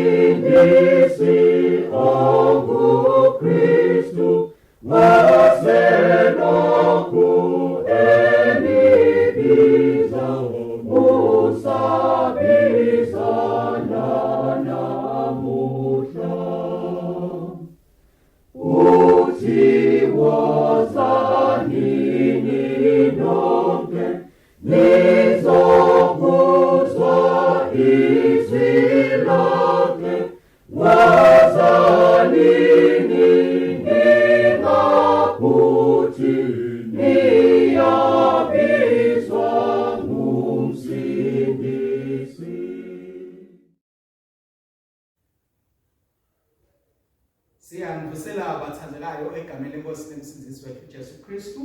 Umsindisi onguKristu waselokhu enibiza usabiza nanamuhla. Uthi wozani ninonke nizokuzwa izwi lakhe wozani ningaphuthi niyabizwa ngumsindisi. Siyanivusela bathandekayo egameni lenkosi nemsindisi wethu Jesu Kristu.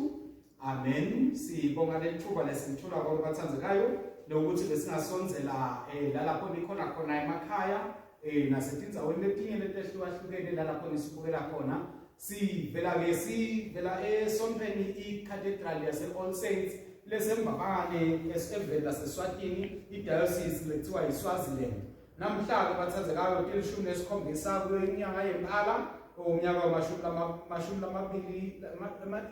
Amen. Sibonga lelithuba lesilithola kwabo bathandekayo lokuthi besingasondzela eh lalapho nikhona khona emakhaya eh nasetindzaweni letinye letehlukahlukene lalapho nisibukela khona. Sivela ke sivela esontweni iCathedral yase All Saints lesembabane eseveni laseSwatini idiocese lekuthiwa yiSwaziland. Namhla-ke bathandekayo tilishumi nesikhombisa kuyo inyanga yemphala umnyaka wamashumi lamashumi lamabili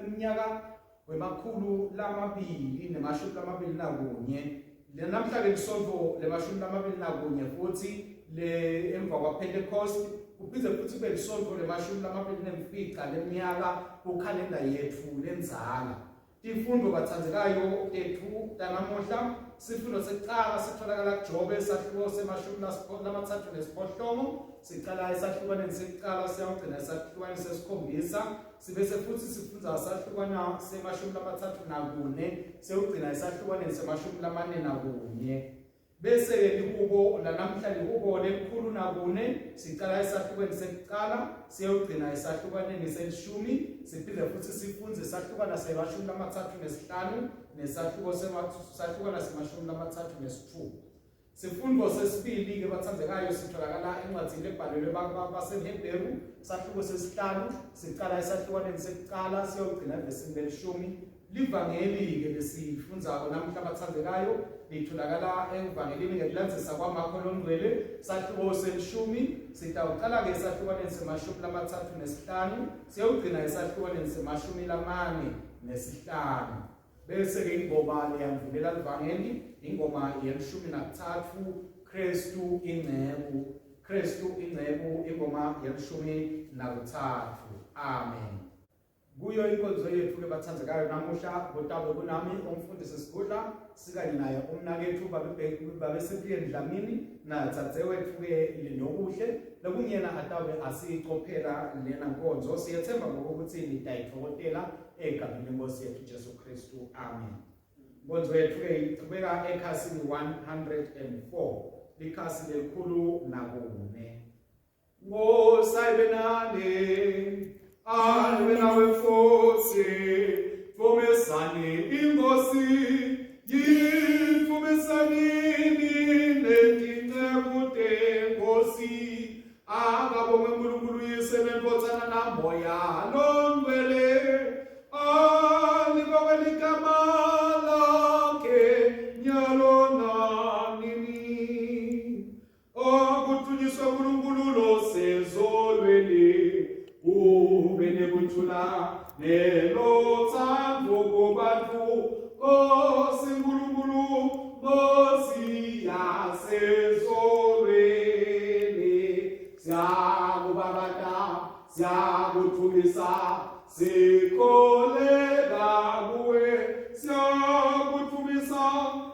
iminyaka wemakhulu lamabili nemashumi lamabili nakunye namhla-ke lisonto lemashumi lamabili nakunye futhi le emva kwaPentecost kuphinde futhi kube lisonto lemashumi lamabili nemfica leminyaka kukhalenda yethu lendzala Tifundo batsandzekayo tetfu tanamuhla sifundo sekucala sitfolakala kuJobe sahluko semashumi lamathathu nesiphohlongo sicala esahlukwaneni sekucala siyawugcina esahlukwaneni sesikhombisa sibese futsi sifundza sahlukwana semashumi lamathathu nakune siyawugcina esahlukwaneni semashumi lamane nakunye Bese-ke lihubo lanamhla lihubo lelikhulu nakune sicala esahlukweni sekucala siyogcina esahlukwaneni selishumi siphinde futhi sifundze esahlukwana semashumi lamathathu nesihlanu nesahluko sahlukwana semashumi lamathathu nesitfupha. Sifundo sesibili-ke bathandekayo sitholakala encwadini lebhalelwe baseHebheru sahluko sesihlanu sicala esahlukwaneni sekucala siyogcina evesini lelishumi Livangeli-ke lesifundzako namuhla bathandekayo litholakala evangelini ngekulandzisa kwaMakho longcwele sahluko selishumi sitawucala-ke esahlukwaneni semashumi lamathathu nesihlanu siyewugcina esahlukwaneni semashumi lamane nesihlanu bese-ke ingoma leyandvulela livangeli ingoma yelishumi nakuthathu Kristu inceku Kristu inceku ingoma yelishumi nakuthathu amen Kuyo inkonzo yethu ke bathandekayo namuhla kutabe kunami umfundisi Sigudla sikanye naye umnakethu babe Cyprian Dlamini nadzadzewethu ke Lindokuhle lokungiyena atabe asicophela lena nkonzo siyethemba ngokuthi nitayithokozela egameni lenkosi yethu Jesu Kristu amen Inkonzo yethu ke iqhubeka ekhasini 104 likhasi lelikhulu nakune Nkosi ayibe nani, ayibe nawe futhi, vumisani inkosi, yivumisani nine tinceku tenkosi, akabongwe uNkulunkulu uyise neNdvodzana naMoya loNgcwele, alibongwe ligama lakhe nyalo nanini. Okuthunyiswa uNkulunkulu losezolweni kube nekuthula nelothando kubantu Nkosi Nkulunkulu Nkosi yasezolweni siyakubabata siyakuthumisa sikholeka kuwe siyakuthumisa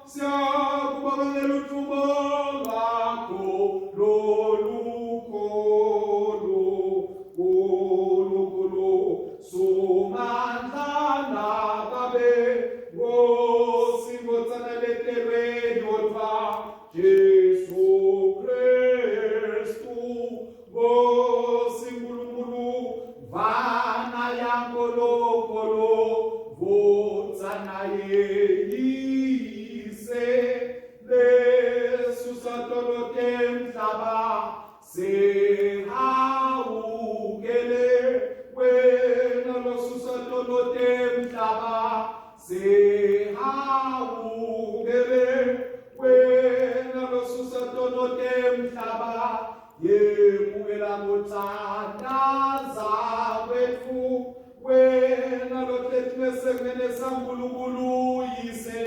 siyakubabekela uthubo lwakho lolukhulu Nkulunkulu sumandla nababe Nkosi ngotsana letelwe yodvwa Jesu Kristu Nkosi Nkulunkulu vana yaNkulunkulu vutsana yeyise lesusa tono temhlaba sihawukele wena losusa tono temhlaba. Sihawukele wena losusa tono temhlaba yemukela kuthandaza kwetfu wena lohleti ngesekunene saNkulunkulu Yise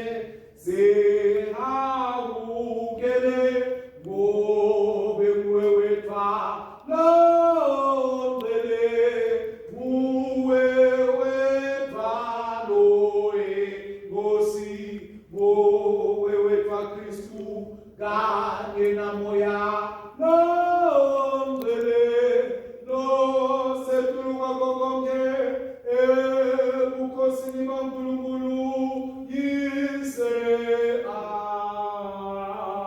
sihawukele ngobe nguwe wedvwa longcwele nguwe wedvwa loyiNkosi nguwe wedvwa Khristu kanye namoya longcwele losetulu kwako konke ebukhosini baNkulunkulu Yise.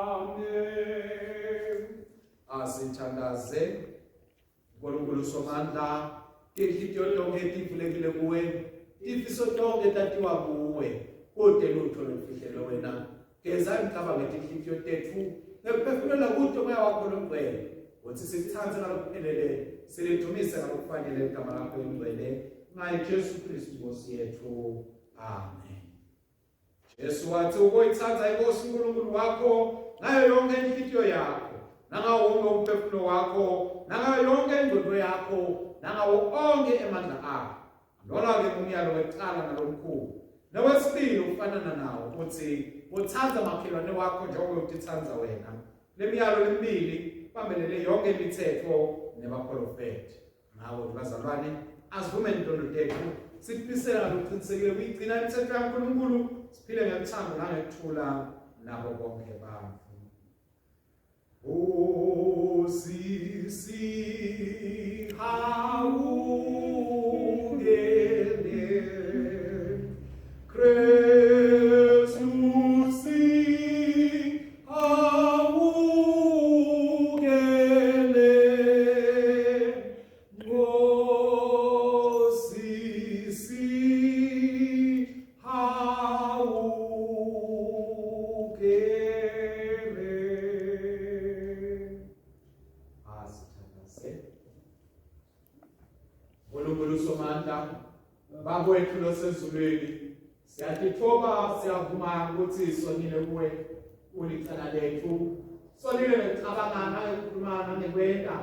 Amen. Asithandaze. Nkulunkulu Somandla, tinhlitiyo tonkhe tivulekile kuwe, tifiso tonkhe tatiwa kuwe, kute lutho lolufihlelwe wena. Geza imicabango yetinhlitiyo tetfu ngekuphefumulela kuto moya wakho longcwele, kutsi sikutsandze ngalokuphelele, silidumise ngalokufanele igama lakho lelingcwele, ngaye Jesu Kristu Nkosi yetfu. Amen. Jesu wathi uboyitsandza iNkosi uNkulunkulu wakho ngayo yonke inhlitiyo yakho nangawo wonke umphefumulo wakho nangayo yonke ingqondo yakho nangawo onke emandla akho. Lona-ke umyalo wekucala nalomkhulu. Nowesibili ufanana nawo uthi uthanda makhelwane wakho njengoba utitsandza wena. Lemiyalo lemibili bambelele yonke imithetho nebaprofeti. Ngako bazalwane asivumeni intondo tethu sikuphise ngalokuqinisekile kuyigcina imithetho yaNkulunkulu siphile ngethando nangekuthula nabo bonke abantu. Osisi hawukele Kristus hawukele Osisi hawukele. Asithandaze. Nkulunkulu Somandla, Baba wethu losezulwini, siyatitfoba siyavuma ukuthi sonile kuwe, ulicala lethu. Sonile ngekucabanga nangekukhuluma nangekwenta,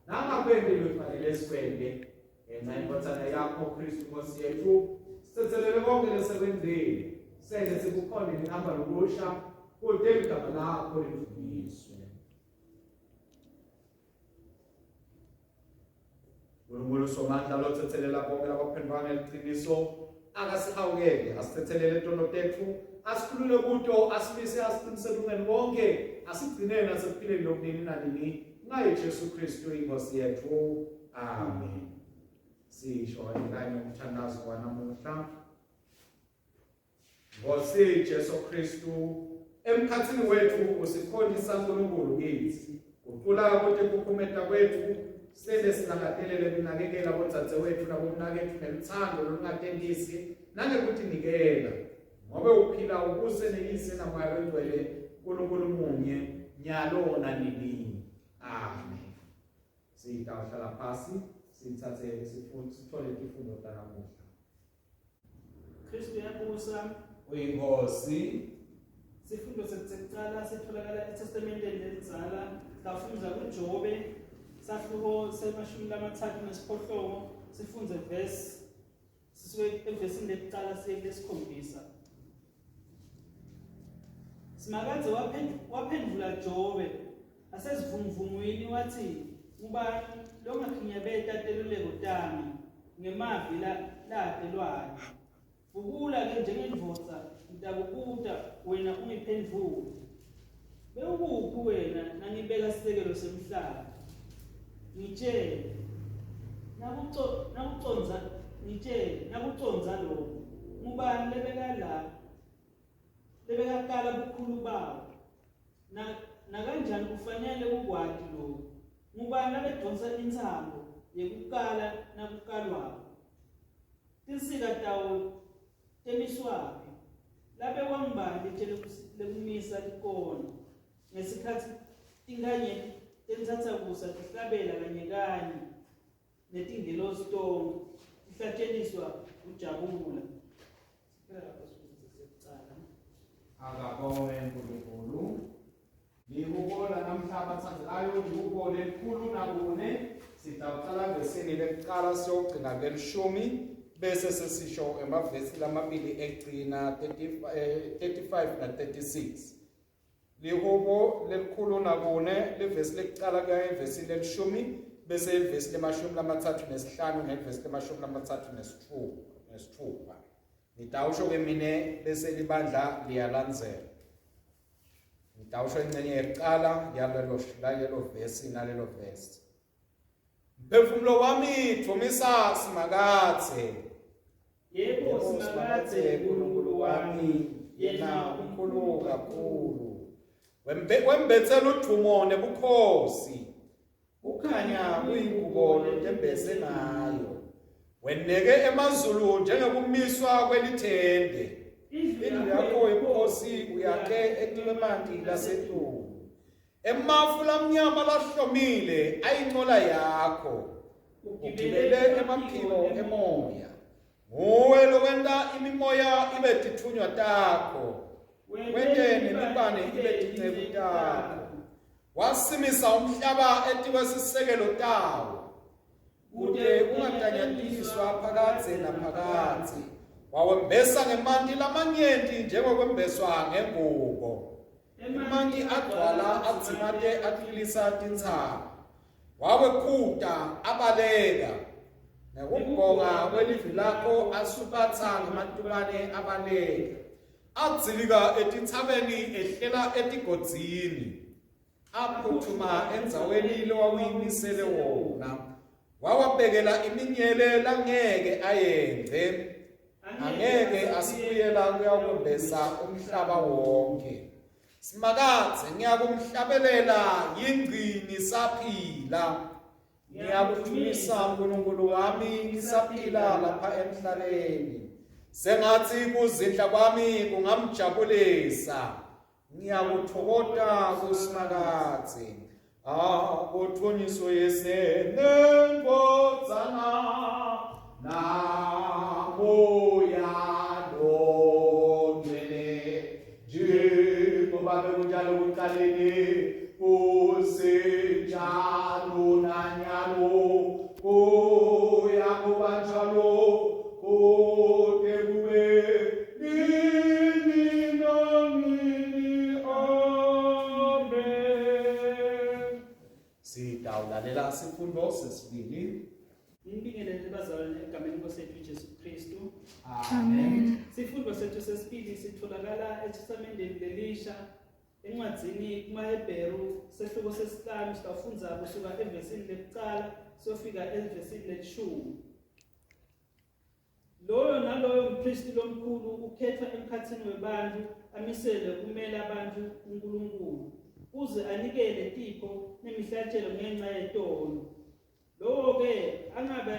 nangakwenti lokufanele sikwente. Ngenxa yeNdvodzana yakho Kristu Nkosi yethu, sitsetselele konke lesekwenzile, sente sikukhonde ngihamba lokusha, kute ligama lakho lidvunyiswe. Nkulunkulu Somandla lotsetselela bonke labaphendvuka ngeliciniso akasihawukele asitsetselele tono tetfu asikhulule kuto asimise asiqinise elungeni konke asigcine nasekuphileni lokunini nanini ngaye Jesu Kristu inkosi yetfu. Amen. Sisho kanye umthandazo wanamuhla. Nkosi Jesu Kristu, emkhatsini wethu usikhonti saNkulunkulu kitsi. Gucula kutikhukhumeta kwetfu, sente silangatelele kunakekela bodzadzewetfu nabomnaketfu ngelutsandvo lolungatentisi nangekutinikela, ngobe uphila ubuse neYise naMoya Longcwele, Nkulunkulu munye, nyalo nanini. Amen. Sitawuhlala phasi sitsatse sitfole tifundo tanamuhla. Kristu uyabusa. Uyinkosi. Sifundo sekucala sitholakala eTestamenteni lelidzala safundza kuJobe sahluko semashumi lamathathu nesiphohlongo sifundze verse sisuke evesini lekucala siye kulesikhombisa. Simakadze waphendvula Jobe asesivunguvungwini watsi, Ngubani longakhinyabeta teluleko tami ngemavi late lwati? Vukula-ke njengendvodza, ngitakubuta, wena ungiphendvule. Bewukuphi wena nangibeka sisekelo semhlaba? Ngitjele. Nakuco nakucondza ngitjele nakucondza lokhu. Ngubani lebeka la lebekakala bukhulu bawo? Na nakanjani kufanele ukwati lokhu? Ngubani labedonsa intsambo yekukala nakukalwako? Tinsika tawo temiswaphi? Labekwa ngubani litje lekumisa likona? Ngesikhatsi tinkhanyeti tentsatsakusa tihlabela kanye kanye netingelosi tonkhe tihlatjeliswa kujabula. Siphela lapho. Akabongwe uNkulunkulu. Ngikubona namhla bathandekayo lihubo lelikhulu nakune sitawuqala vesini lekuqala siyogcina kelishumi bese sesisho emavesi lamabili ekugcina 35 na 36. Lihubo lelikhulu nakune livesi lekuqala kuya evesini lelishumi bese ivesi lemashumi 35 nevesi lemashumi 36. Ngitawusho ke mine bese libandla liyalandzela. Ngitawusho ingcenye yekuqala yalelo lalelo vesi nalelo vesi. Mphefumulo wami dvumisa Simakadze. Yebo Simakadze Nkulunkulu wami, yena umkhulu kakhulu. Wembethe ludvumo nebukhosi. Kukhanya kuyingubo lotembese ngayo. Weneke emazulu njengekumiswa kwelithende. Indlu yakho yobukhosi uyakhe etikwemanti lasetulu. Emafu lamnyama lahlomile ayincola yakho. Ugibele emaphiko emoya. Nguwe lowenta imimoya ibe titfunywa takho. Wente nemibane ibe tinceku takho. Wasimisa umhlaba etikwesisekelo tawo. Kute ungatanyatiswa phakadze naphakadze. Wawembesa ngemanti lamanyenti njengokwembeswa ngengubo. Emanti agcwala adzimate acwilisa tintsaba. Wawekhuta abaleka. Ngekubhonga kwelivi lakho asubatsa ngematubane abaleka. Adzilika etintsabeni ehlela etigodzini. Aphuthuma endzaweni lowawuyimisele wona. Wawabekela iminyele langeke ayengce. Angeke asibuyela kuyawukwembesa umhlaba wonke. Simakadze ngiyakumhlabelela yingci ngisaphila. Ngiyakudumisa Nkulunkulu wami ngisaphila lapha emhlabeni. Sengathi kuzindla kwami kungamjabulisa. Ngiyakuthokoda kuSimakadze. Akuthunyiswe Yise neNdvodzana naMoya loNgcwele njengoba bekunjalo ekuqaleni kusenjalo nanyalo kuya kuba njalo kude kube nini nanini. Amen. Sitawulalela sifundo sesibili. Nginibingelele bazalwane egameni lenkosi yethu Jesu Kristu. Amen. Sifundo sethu sesibili sitholakala eTestamenteni lelisha encwadzini kumaHebheru sehluko sesihlanu sitawufundza kusuka evesini lekucala siyofika evesini lelishumi. Loyo naloyo mpristi lomkhulu ukhethwa emkhatsini webantfu amiselwe kumela bantfu kuNkulunkulu kuze anikele tipho nemihlatshelo ngenca yetono. Lowo-ke angabe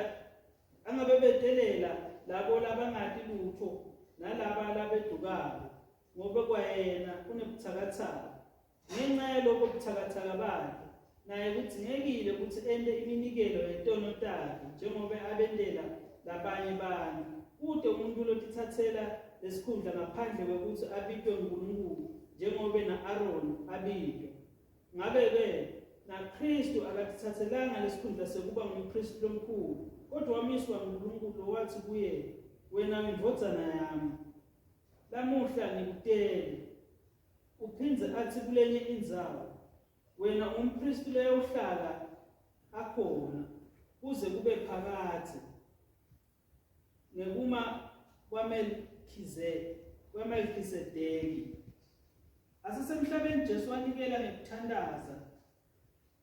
angabebetelela labo labangati lutfo nalaba labedukako, ngobe kwayena unebutsakatsaka. Ngenca yaloko butsakatsaka bakhe, naye kudzingekile kutsi ente iminikelo yetono takhe njengobe abentela labanye bantfu. Kute umuntfu lotitsatsela lesikhundla ngaphandle kwekutsi abitwe nguNkulunkulu, njengobe na-Aroni abitwa. Ngabe-ke naKhristu akatitsatselanga lesikhundla sekuba ngumphristi lomkhulu, kodvwa wamiswa nguNkulunkulu lowatsi kuye, Wena uyindvodzana yami, lamuhla ngikutele. Uphindze atsi kulenye indzawo, Wena ungumphristi loyawuhlala akhona kuze kube phakadze. Ngekuma kwaMelkhisedeki. Asesemhlabeni Jesu wanikela ngekuthandaza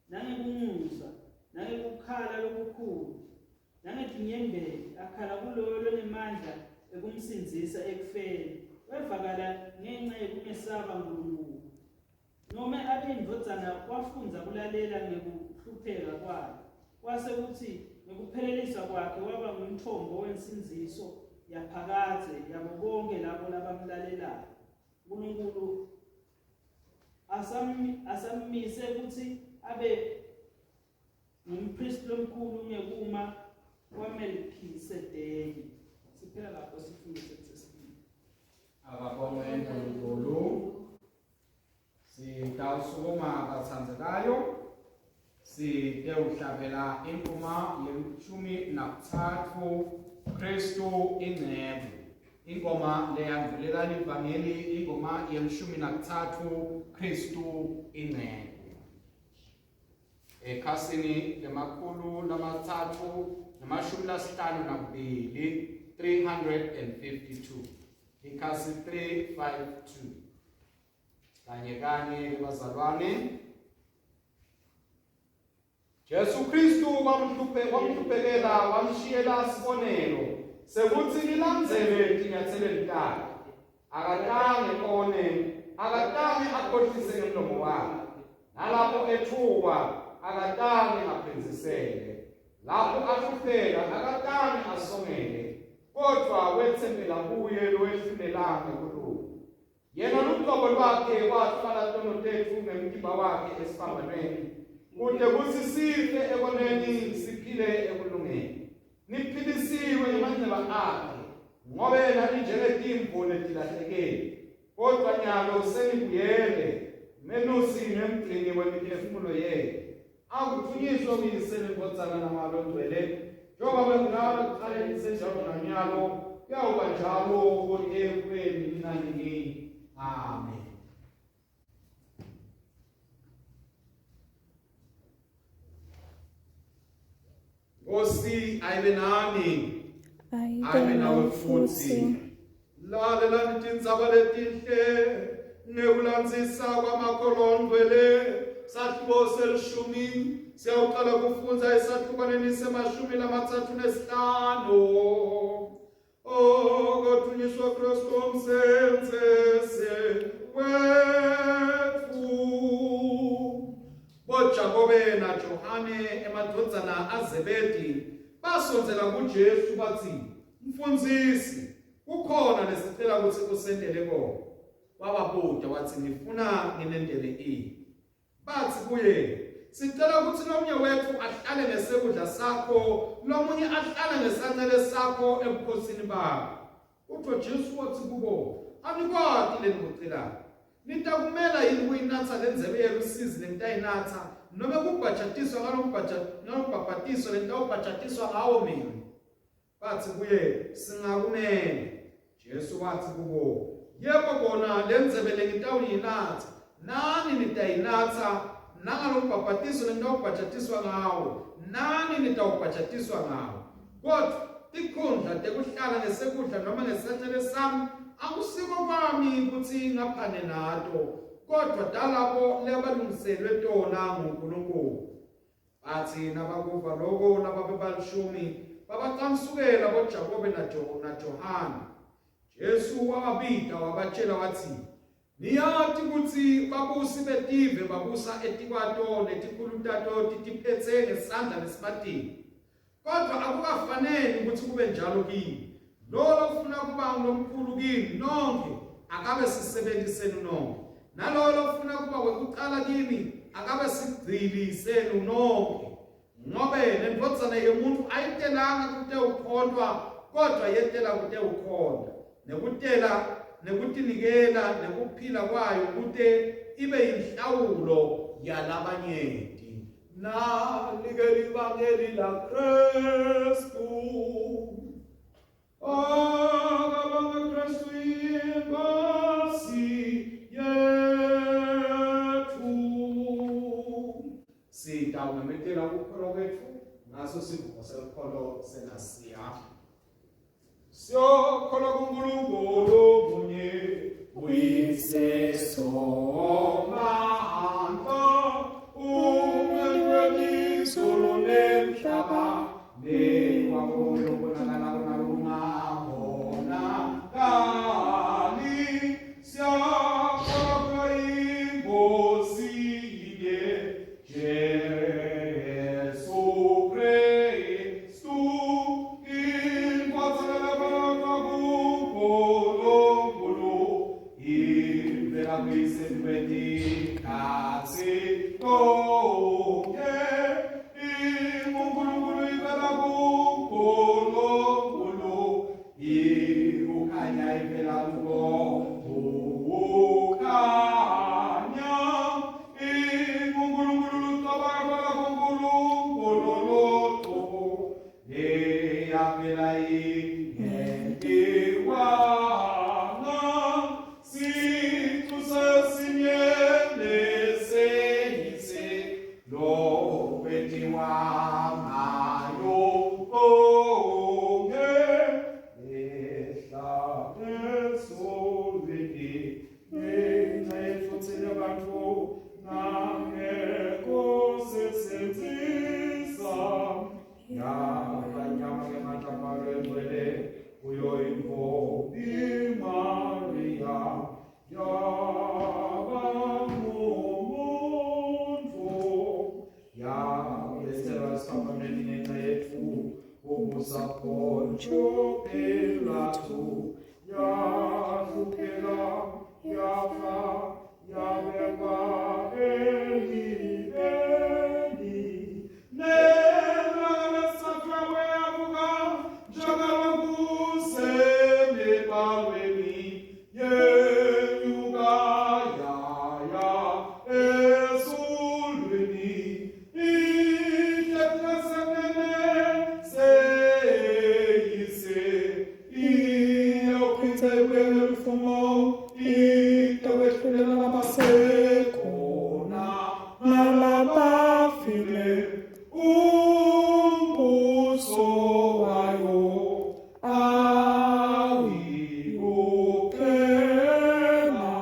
nangekunxusa nangekukhala lokukhulu nangetinyembeti akhala kuloyo lonemandla ekumsindzisa ekufeni wevakala ngenca yekumesaba Nkulunkulu. Nome abeyindvodzana wafundza kulalela ngekuhlupheka kwakhe, kwase kutsi ngekupheleliswa kwakhe waba ngumtfombo wensindziso yaphakadze yabo bonkhe labo labamlalelako. Nkulunkulu asammise kutsi abe ngumpristi lomkhulu ngekuma kwaMelkhisedeki. Siphela lapho sifundo sethu sesibili. Akabongwe uNkulunkulu. Singabasukuma bathandzekayo sitewuhlabela ingoma yelishumi nakutsatfu Kristu ingcebo. Ingoma leyandvulela livangeli ingoma yelishumi nakutsatfu Kristu ingcebo. Ekhasini lemakhulu lamatsatfu namashumi lasihlanu nakubili 352 ikhasi 352 kanye kanye bazalwane Jesu Kristu wamhluphe wamhluphekela wamshiyela sibonelo sekuthi nilandzele tinyathelweni takhe akatange one akatange akhohlise ngemlomo wakhe nalapho ethukwa akatange aphindzisele lapho ahlupheka akatange asongele kodwa wetsembela kuye lowehlulela ngekulunga Yena luqobo lwakhe wathwala tono tetfu ngemtimba wakhe esiphambanweni kute kutsi sife ekoneni siphile ekulungeni. Niphilisiwe ngemanxeba akhe ngobe naninjengetimvu letilahlekile. Kodwa nyalo senibuyele melusi nemgcini wemiphefumulo yenu. Akudvunyiswe uyise nendvodzana namoya longcwele njengoba bekunalo ekuqaleni kusenjalo nanyalo kuyawuba njalo kude kube nini nanini. Amen. Nkosi ayibe nani ayibe nawe futhi lalelani tindzaba letinhle nekulandzisa kwamakholongcwele sahluko selishumi siyawuqala kufundza esahlukwaneni semashumi lamatsatfu nesihlanu Akadunyiswa Kristu umsenzesi wetfu. BoJakobe naJohane emadvodzana aZebedi basondzela kuJesu batsi, Mfundzisi, kukhona lesicela kutsi usentele kona. Wababuta watsi, Nifuna nginentele ini? Batsi kuye, Sicela kutsi lomunye wetfu ahlale ngesekudla sakho, lomunye ahlale ngesancele sakho ebukhosini bakho. Kodvwa Jesu watsi kubo, Anikwati lenikucelako. Nitakumela yini kuyinatsa lendzebe yelusizi lengitayinatsa, nome kubhajatiswa ngalombhabhatiso lengitawubhajatiswa ngawo mina? Batsi kuye, Singakumela. Jesu watsi kubo, Yebo kona lendzebe lengitawuyinatsa, nani nitayinatsa, nangalombhabhatiso lengitawubhajatiswa ngawo, nani nitawubhajatiswa ngawo. Kodvwa tikhundla tekuhlala ngesekudla noma ngesancele sami akusiko kwami kutsi ngaphane nato, kodvwa talabo labalungiselwe tona nguNkulunkulu. Batsi nabakuva loko lababebalishumi babacansukela boJakobe naJohane. Jesu wababita wabatjela watsi, Niyati kutsi babusi betive babusa etikwato netikhulu tato titiphetse ngesandla lesimatini. Kodvwa akukafaneli kutsi kube njalo kini. Lowo lofuna kuba ngulomkhulu kini nonkhe akabe sisebenti senu nonkhe. Nalowo lofuna kuba wekucala kini akabe sigcili senu nonkhe. Ngobe nendvodzana yemuntfu ayitelanga kutewukhontwa kodvwa yetela kutewukhonta nekutela nekutinikela nekuphila kwayo kute ibe yinhlawulo yalabanyenti. Nalike livangeli la Kristu. Akabonga Kristu inkosi yethu. Sitawumemetela ukukholwa kwetfu ngaso sivumo selukholo senasiya. Siyokholwa kuNkulunkulu munye uyise somandla umuntu welizulu nemhlaba newakulobonakala kunalungabonakali siyakholwa inkosi yinye Jesu Kristu indvodzana kaNkulunkulu ivela kuyise kwetikhatsi tonkhe inguNkulunkulu ivela kuNkulunkulu ikukhanya ivela kuko kukhanya. Besithathu yahlupheka yafa yabekwa elibeni nelanga lesithathu yavuka njengalokusemiBhalweni yenyuka yaya ezulwini ihleklesenene seyise iyophinde ibuyele itokwehlulela labasekhona nalabafile umbuso wayo awuyikuphela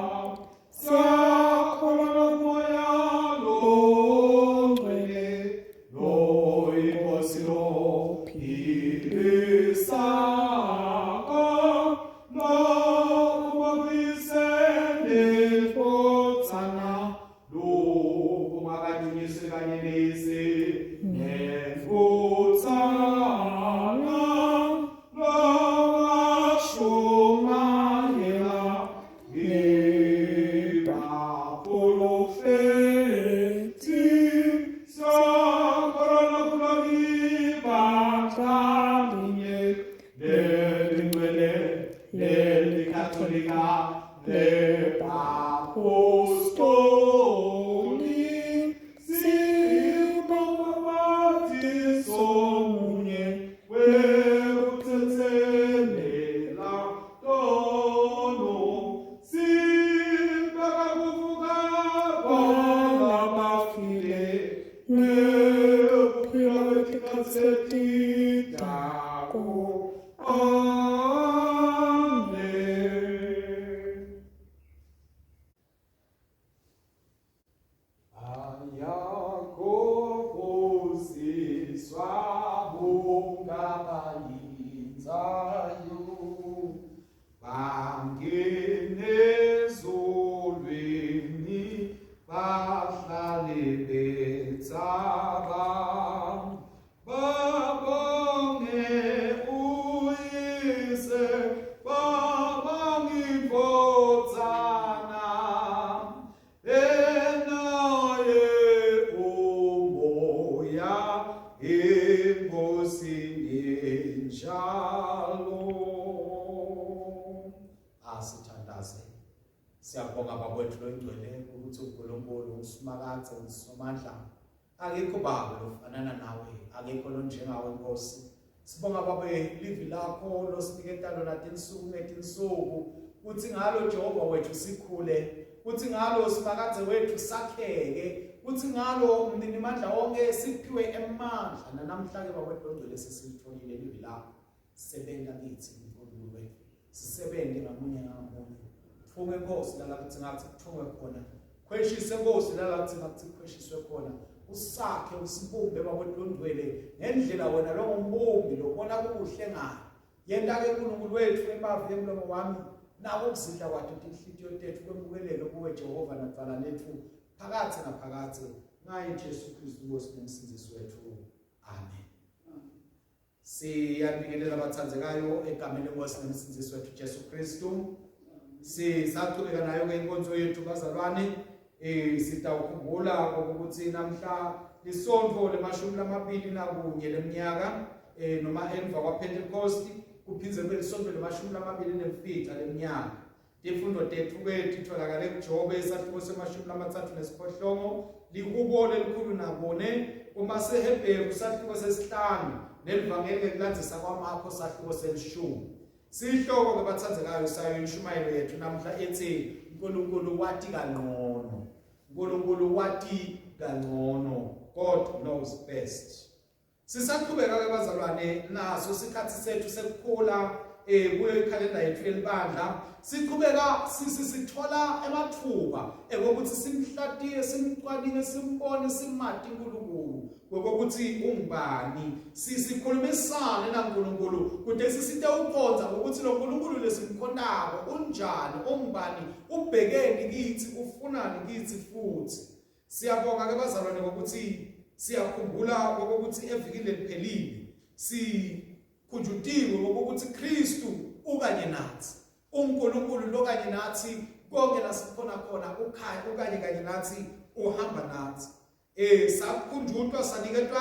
siyakholwa kumoya longcwele loyinkosi lophilisako lokubonise nendvodzana lokungakadunyiswe kanye neyise nendvodzana lowashumayela ngebaprofethi siyakholwa kulolibandla linye lelingcwele lelikatolika lebapostoli sibonga munye wekuthethelela tono sibeka kuvuka kwalabafile nekuphila kwetikhatsi letitako. Amen. Ayakophosiswa bungabayinzayo bangene ezulwini bahlale bethaba babonge uyise babonge indvodzana enaye umoya enkosini njalo. Asithandaze. Siyabonga Baba wethu loyingcwele ukuthi uNkulunkulu uSimakadze uSomandla akekho Baba lofanana nawe akekho lonjengawe Nkosi. Sibonga Baba livi lakho losiniketa lona tinsuku ngetinsuku kuthi ngalo Jehova wethu sikhule kuthi ngalo Simakadze wethu sakheke kuthi ngalo umninimandla wonke siphiwe emandla nanamhla ke Baba wethu longcwele sesilitholile livi lakho. Sebenza kithi uNkulunkulu wethu sisebenze ngamunye ngamunye thunge Nkosi lala kuthi ngathi kuthungwe khona khweshise Nkosi lala kuthi ngathi khweshiswe khona usakhe usibumbe bakwethu ngendlela wena longumbumbi lobona kukuhle ngayo yenta ke uNkulunkulu wethu emavi emlomo wami nako ukuzidla kwathu tinhlitiyo tethu kwemukeleke kuwe Jehova nadvala lethu phakathi naphakathi ngaye Jesu Kristu Nkosi nomsindisi wethu amen. Siyabingelela abathandekayo egameni lenkosi nomsindisi wethu Jesu Kristu. Sisaqhubeka nayo ke inkonzo yethu bazalwane. Sitawukhumbula ukuthi namhla lisonto lemashumi lamabili nakunye leminyaka noma emva kwaPentecost kuphindze kube lisonto lemashumi lamabili nemfica leminyaka. Tifundo tethu-ke titholakale kuJobe isahluko semashumi lamathathu nesiphohlongo lihubo lelikhulu nakune kumaseHebheru isahluko sesihlanu nelivangeli ngekulandzisa kwaMakho sahluko selishumi. Sihloko-ke bathandzekayo sayo inshumayelo yethu namhla ethi uNkulunkulu wati kangcono. uNkulunkulu wati kangcono. God knows best. Sisaqhubeka ke bazalwane naso sikhathi sethu sekukhula kuyo ikhalenda yethu yelibandla siqhubeka sithola emathuba ekokuthi simhlatiye simcwaninge simbone simati uNkulunkulu ngokuthi ungubani sisikhulumisane naNkulunkulu kude sisite uqonza ukuthi lo nkulunkulu lesimkhonako unjani ungubani ubhekeni kithi ufunani kithi futhi. Siyabonga ke bazalwane ngokuthi siyakhumbula ngokuthi evikini leliphelile sikhunjutiwe ngokuthi Kristu ukanye nathi. UNkulunkulu lokanye nathi konke la sikhona khona ukhaya ukanye kanye nathi uhamba nathi. Sakhunjutwa saniketwa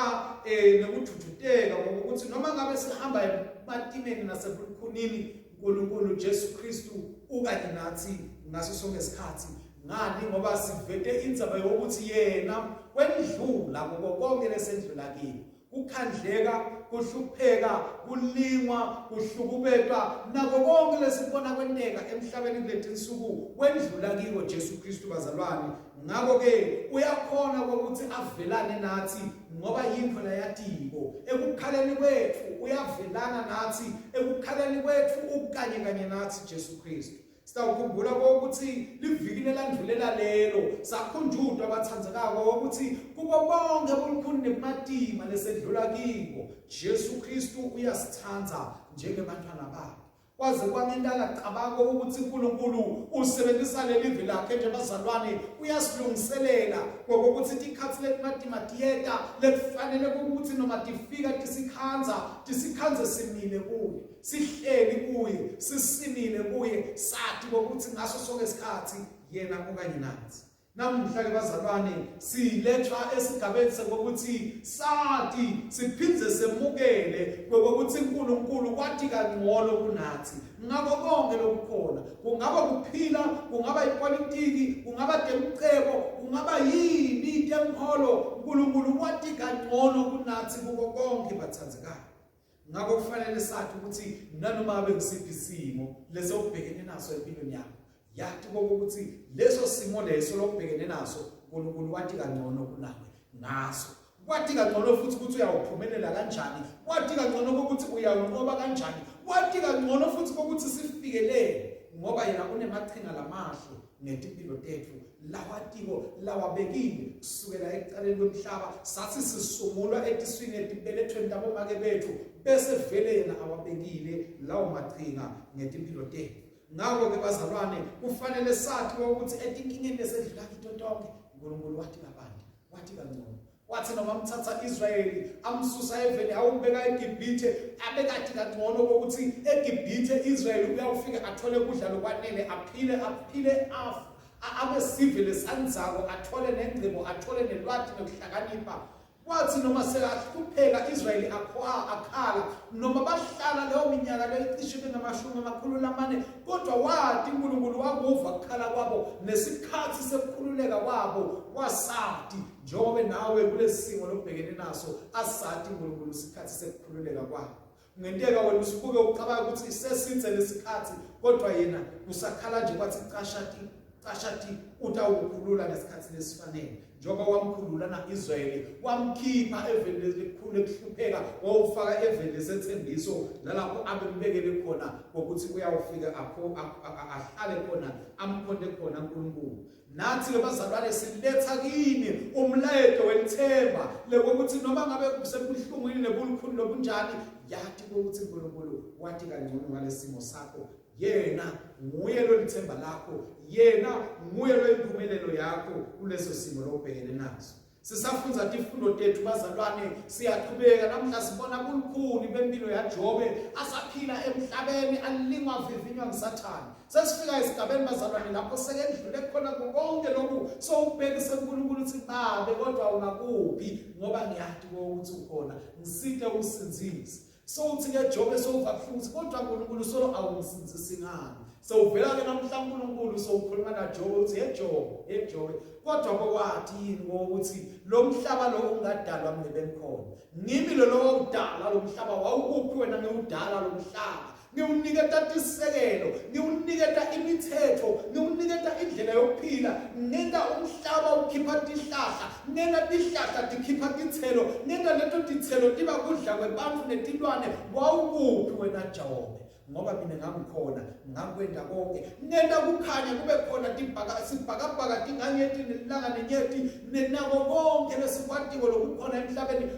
nokududuteka ngokuthi noma ngabe sihamba ematimeni nasebukhunini uNkulunkulu Jesu Kristu ukanye nathi ngaso sonke isikhathi. Ngani? Ngoba sivete indzaba yokuthi yena wendlula kuko konke lesendlula kiyo. Kukhandleka, kuhlupheka, kulingwa, kuhlukubetwa nako konke lesibona kwenteka emhlabeni kuletinsuku wendlula kiko Jesu Kristu bazalwane. Ngakho ke uyakhona ukuthi avelane nathi ngoba yinto layatiko. Ekukhaleni kwethu uyavelana nathi, ekukhaleni kwethu ukanye kanye nathi Jesu Kristu. Sitawukhumbula ukuthi liviki lelandvulela lelo sakhunjutwa abathandzekako ukuthi kubo bonke bulukhuni nebumatima lesedlula kibo Jesu Kristu uyasithanda njengebantwana bakhe. Kwaze kwangentala cabako ukuthi uNkulunkulu usebenzisa leli livi lakhe nje bazalwane, uyasilungiselela ngokuthi tikhatsi letimatima tiyeta lekufanele ukuthi noma tifika tisikhandza tisikhandze simile kuye, sihleli kuye, sisimile kuye, sathi ngokuthi ngaso sonke isikhathi yena okanye nathi. Namuhla ke bazalwane silethwa esigabeni sokuthi sathi siphindze semukele ngokuthi uNkulunkulu kwathi kangcono kunathi ngakho konke lokukhona, kungaba kuphila, kungaba ipolitiki, kungaba temcebo, kungaba yini temkholo, uNkulunkulu kwathi kangcono kunathi kuko konke bathandzekayo. Ngakho kufanele sathi ukuthi nanoma ngabe ngisiphi isimo leso ubhekene naso empilweni yakho, yathi kokuthi leso simo leso lokubhekene naso uNkulunkulu wathi kangcono kunawe ngaso. Wathi kangcono futhi ukuthi uyawuphumelela kanjani, wathi kangcono ukuthi uyawunqoba kanjani, wathi kangcono futhi ukuthi sifikelele, ngoba yena unemaqhinga lamahle ngetimpilo tethu lawatiko lawabekile kusukela ekuqaleni kwemhlaba. Sathi sisungulwa etiswini etibelethweni tabomake bethu, bese vele yena awabekile lawo maqhinga ngetimpilo tethu. Ngakho ke bazalwane kufanele sathi ukuthi etinkingeni lesedlula kito tonke uNkulunkulu wathi kabanti, wathi kangcono. Wathi noma amthatha Israyeli amsusa eveni awumbeka eGibhithe, abekade kangcono ukuthi eGibhithe Israyeli uyawufika athole ukudla lokwanele, aphile aphile abe sive lesandzako, athole nengcebo, athole nelwati nokuhlakanipha. Kwathi noma sekahlupheka Israyeli akhala, noma bahlala leyo minyaka leyo icishe bengamashumi amakhulu lamane, kodwa wathi uNkulunkulu wakuva kukhala kwabo nesikhathi sekukhululeka kwabo wasati. Njengoba nawe kulesi simo lobhekene naso asati uNkulunkulu isikhathi sekukhululeka kwakho. Kungenteka wena usubuke ucabanga ukuthi sesithe lesikhathi, kodwa yena usakhala nje kwathi cashati cashati utawukhulula ngesikhathi lesifanele. Njengoba wamkhulula na-Israyeli, wamkhipha eveni lelikhulu ekuhlupheka, wawufaka eveni lesethembiso nalapho abembekele khona ngokuthi uyawufika ahlale khona amkhonde khona uNkulunkulu. Nathi ke bazalwane siletha kini umlayeto welithemba lokuthi noma ngabe kusebuhlungwini nebulikhuni lobunjani, yathi ukuthi uNkulunkulu wathi kangcono ngalesimo sakho. Yena nguye lo lithemba lakho, yena nguye lo impumelelo yakho kuleso simo lobhekene naso. Sisafunza tifundo tethu bazalwane, siyaqhubeka namhla sibona bulukhuni bempilo yaJobe asaphila emhlabeni alingwa vivinywa nguSathane. Sesifika esigabeni bazalwane lapho sekendlule khona konke lokhu, sowubhekise kuNkulunkulu uthi babe kodwa ungakuphi, ngoba ngiyati ukuthi ukhona, ngisite usindzise. Sowuthi ke Jobe sowuva buhlungu kodwa uNkulunkulu solo awungisindzisi ngani. Sowuvela ke namhla uNkulunkulu sowukhuluma naJobe uthi hey Jobe, hey Jobe, kodwa kokwathi yini ngokuthi lo mhlaba lo ungadalwa mina bengikhona. Ngimi lo lowawudala lo mhlaba, wawukuphi wena ngiwudala lo mhlaba? Ngiwuniketa tisekelo, ngiwuniketa imithetho, ngiwuniketa indlela yokuphila, ngenta umhlaba ukhipha tihlahla, ngenta tihlahla tikhipha titselo, ngenta leto titselo tiba kudla kwebantfu netilwane. Wawukuphi wena Jobe? Ngoba mina ngangikhona, ngakwenta konke. Ngenta kukhanya kube khona, sibhakabhaka tinganyeti nelanga nenyeti nenako konke lesikwatiko lokukhona emhlabeni.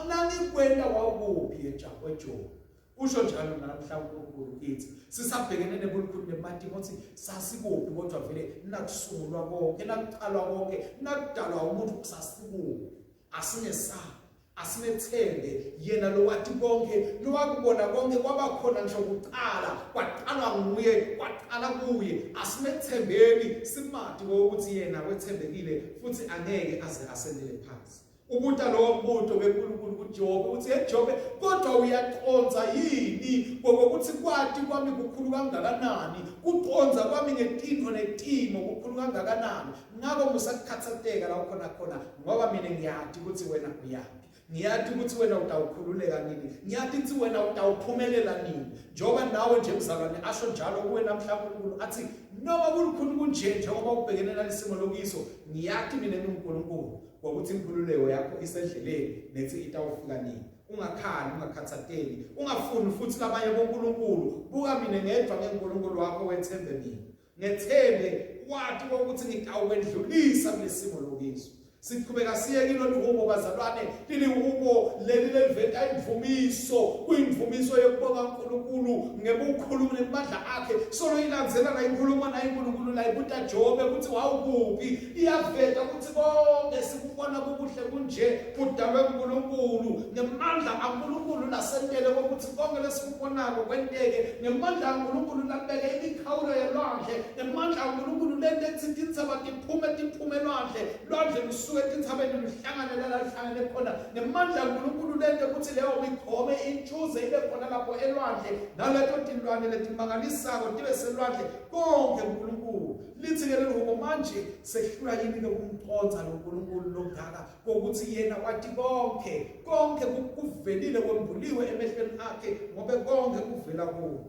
Nangikwenta wawukuphi eJobe? Usho njalo namhla uNkulunkulu kithi. Sisabhekene nebulikhuni nematimo uthi sasikuphi, kodwa vele nakusungulwa konke, nakuqalwa konke, nakudalwa umuntu sasikuphi. Asingesabi. Asimethembe yena lowati konke, lowakubona konke kwaba khona ngisho kuqala, kwaqalwa nguye, kwaqala kuye. Asimethembeni simati ukuthi yena wethembekile futhi angeke aze asendele phansi. Ubuta lowo mbuto beNkulunkulu kuJobe uthi hey Jobe kodwa uyaqonza yini ngokuthi kwati kwami kukhulu kangakanani kuqonza kwami ngetintfo netimo kukhulu kangakanani ngako musakukhatsateka la ukhona khona ngoba mina ngiyati ukuthi wena uyaphi ngiyati ukuthi wena utawukhululeka nini ngiyati ukuthi wena utawuphumelela nini njengoba nawe nje mzalwane asho njalo kuwe namhla uNkulunkulu athi noma kulukhuni kunje njengoba ubhekene nalesimo lokiso ngiyati mina nginguNkulunkulu ngokuthi inkhululeko yakho isendleleni nethi itawufika nini ungakhali ungakhathateki ungafuni futhi labanye boNkulunkulu buka mina ngedwa ngeNkulunkulu wakho wethembe mina ngethembe wathi ukuthi ngitawukwendlulisa kulesimo lokiso siqhubeka siye kilo lihubo bazalwane lilihubo leli leliveta imvumiso kuyimvumiso yokubonga uNkulunkulu ngebukhulu nemandla akhe solo ilandzela la inkulumo naye uNkulunkulu la ibuta Jobe ukuthi wawukuphi iyaveta ukuthi konke sikubona kukuhle kunje kudalwe uNkulunkulu ngemandla aNkulunkulu lasentele kokuthi konke lesikubonako kwenteke ngemandla aNkulunkulu labeke imikhawulo yelwandle ngemandla aNkulunkulu lento ethi tintsaba tiphume tiphume elwandle lwandle lusuke etintsabeni luhlangane la luhlangane khona ngemandla aNkulunkulu lento ukuthi leyo mikhome intshuze ibe khona lapho elwandle naleto tilwane letimangalisako tibe selwandle konke uNkulunkulu lithi ke leli hubo manje sehlula yini ke kumconza lo nkulunkulu longaka kokuthi yena wathi konke konke kuvelile kwembuliwe emehlweni akhe ngobe konke kuvela kuwo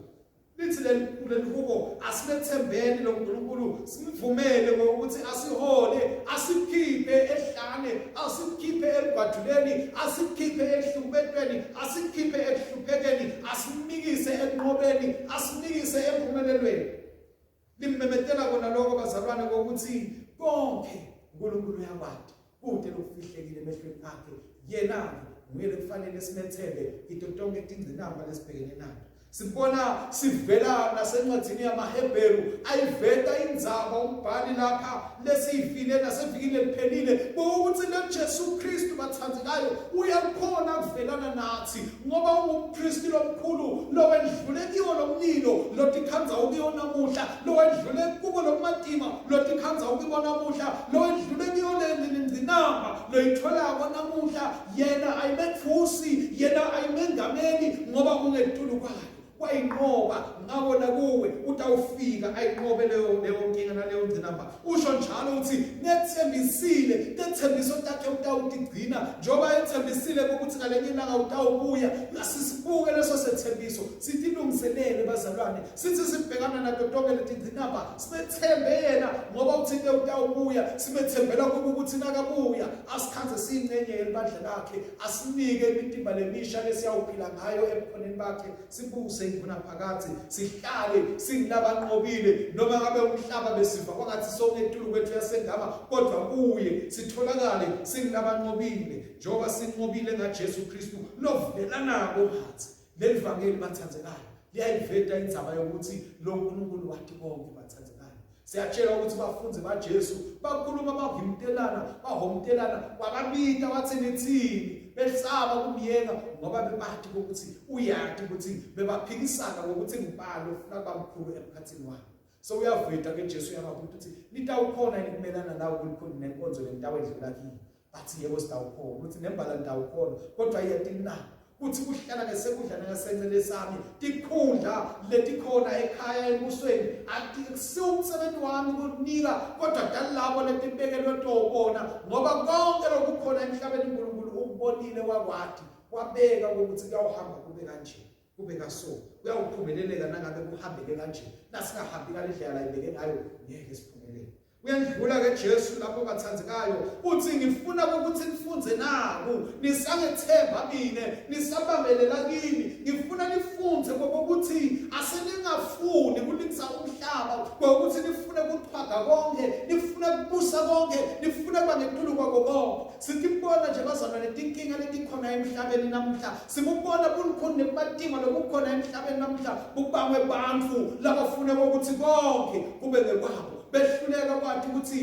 lithi leli hubo asimethembeni lo nkulunkulu simvumele ngokuthi asihole asikhiphe ehlane asikhiphe elugwaduleni asikhiphe ehlukumetweni asikhiphe ekuhluphekeni asimikise ekunqobeni asimikise empumelelweni Limmemetela kona lokho bazalwane kokuthi konke uNkulunkulu uyakwati kude lokufihlekile emehlweni akhe yena-ke nguye lekufanele simethembe kito tonke tingcinamba lesibhekene nato sibona sivela nasencwadini yamaHebheru ayiveta indzaba umbhali lapha lesiyifile nasevikini leliphelile ukuthi lo Jesu Kristu bathandekayo uyakhona kuvelana nathi ngoba ungumpristi lomkhulu lowendlule kiwo lomlilo lotikhandza ukiwo namuhla lowendlule kubo lokumatima lotikhandza ukibo namuhla lowendlule kiyo lengcinamba loyitholako namuhla yena ayimethusi yena ayimengameli ngoba ungetulu kwayo wayinqoba ngako nakuwe utawufika ayinqobe leyo leyo nkinga naleyo ngcinamba usho njalo uthi nethembisile tethembiso takhe utawutigcina njengoba ethembisile ukuthi ngalenye ilanga utawubuya asisibuke leso sethembiso sitilungiselele bazalwane sithi sibhekana nato tonke letingcinamba simethembe yena ngoba uthinte utawubuya simethembela kubo ukuthi nakabuya asikhanze siyingcenye yelibandla lakhe asinike imitimba lemisha lesiyawuphila ngayo ebukhoneni bakhe sibuse ingunaphakadze sihlale singilabanqobile noma ngabe umhlaba besiva kwangathi sonke etulu kwethu yasengama kodwa kuye sitholakale singilabanqobile njengoba sinqobile ngaJesu Kristu lovulelanako phansi leli vangeli bathandekayo liyayiveta indzaba yokuthi lo nkulunkulu wathi konke bathandekayo Siyatshelwa ukuthi bafundi baJesu bakhuluma bavimtelana bahomtelana wababita wathi nithini besaba kumyenga ngoba bebati ukuthi uyati ukuthi bebaphikisana ngokuthi ngubani ofuna kuba mkhulu emkhathini wabo so uyaveta ke Jesu uyababuta ukuthi nitawukhona yini kumelana nawo kulikhona nenkonzo lentawedlula kini bathi yebo sitawukhona ukuthi nembala nitawukhona kodwa iyatinako kuthi kuhlala ngesekudla nangasencele sami tikhundla letikhona ekhaya embusweni akusiwo umsebenzi wami ukunika kodwa dalabo letibekelwe tobona ngoba konke lokukhona emhlabeni uNkulunkulu ukubonile wakwati wabeka ukuthi kuyawuhamba kube kanje kube kaso kuyawuphumeleleka nangabe kuhambeke kanje nasingahambi ngalendlela la ibeke ngayo ngeke siphumelele Uyandlula ke Jesu lapho bathandekayo uthi ngifuna ukuthi nifunze naku nisangethemba mina nisabambelela kimi ngifuna nifunze ngokuthi aseningafuni kulingisa umhlaba ngokuthi nifune kuchwaga konke nifune kubusa konke nifune kuba ngetulu kwako konke Sitibona nje bazalwane tinkinga letikhona emhlabeni namuhla. Sikubona bulukhuni nebumatima lobukhona emhlabeni namuhla bubangwe bantfu labafuna ukuthi konke kube ngekwabo. Behluleka kwathi ukuthi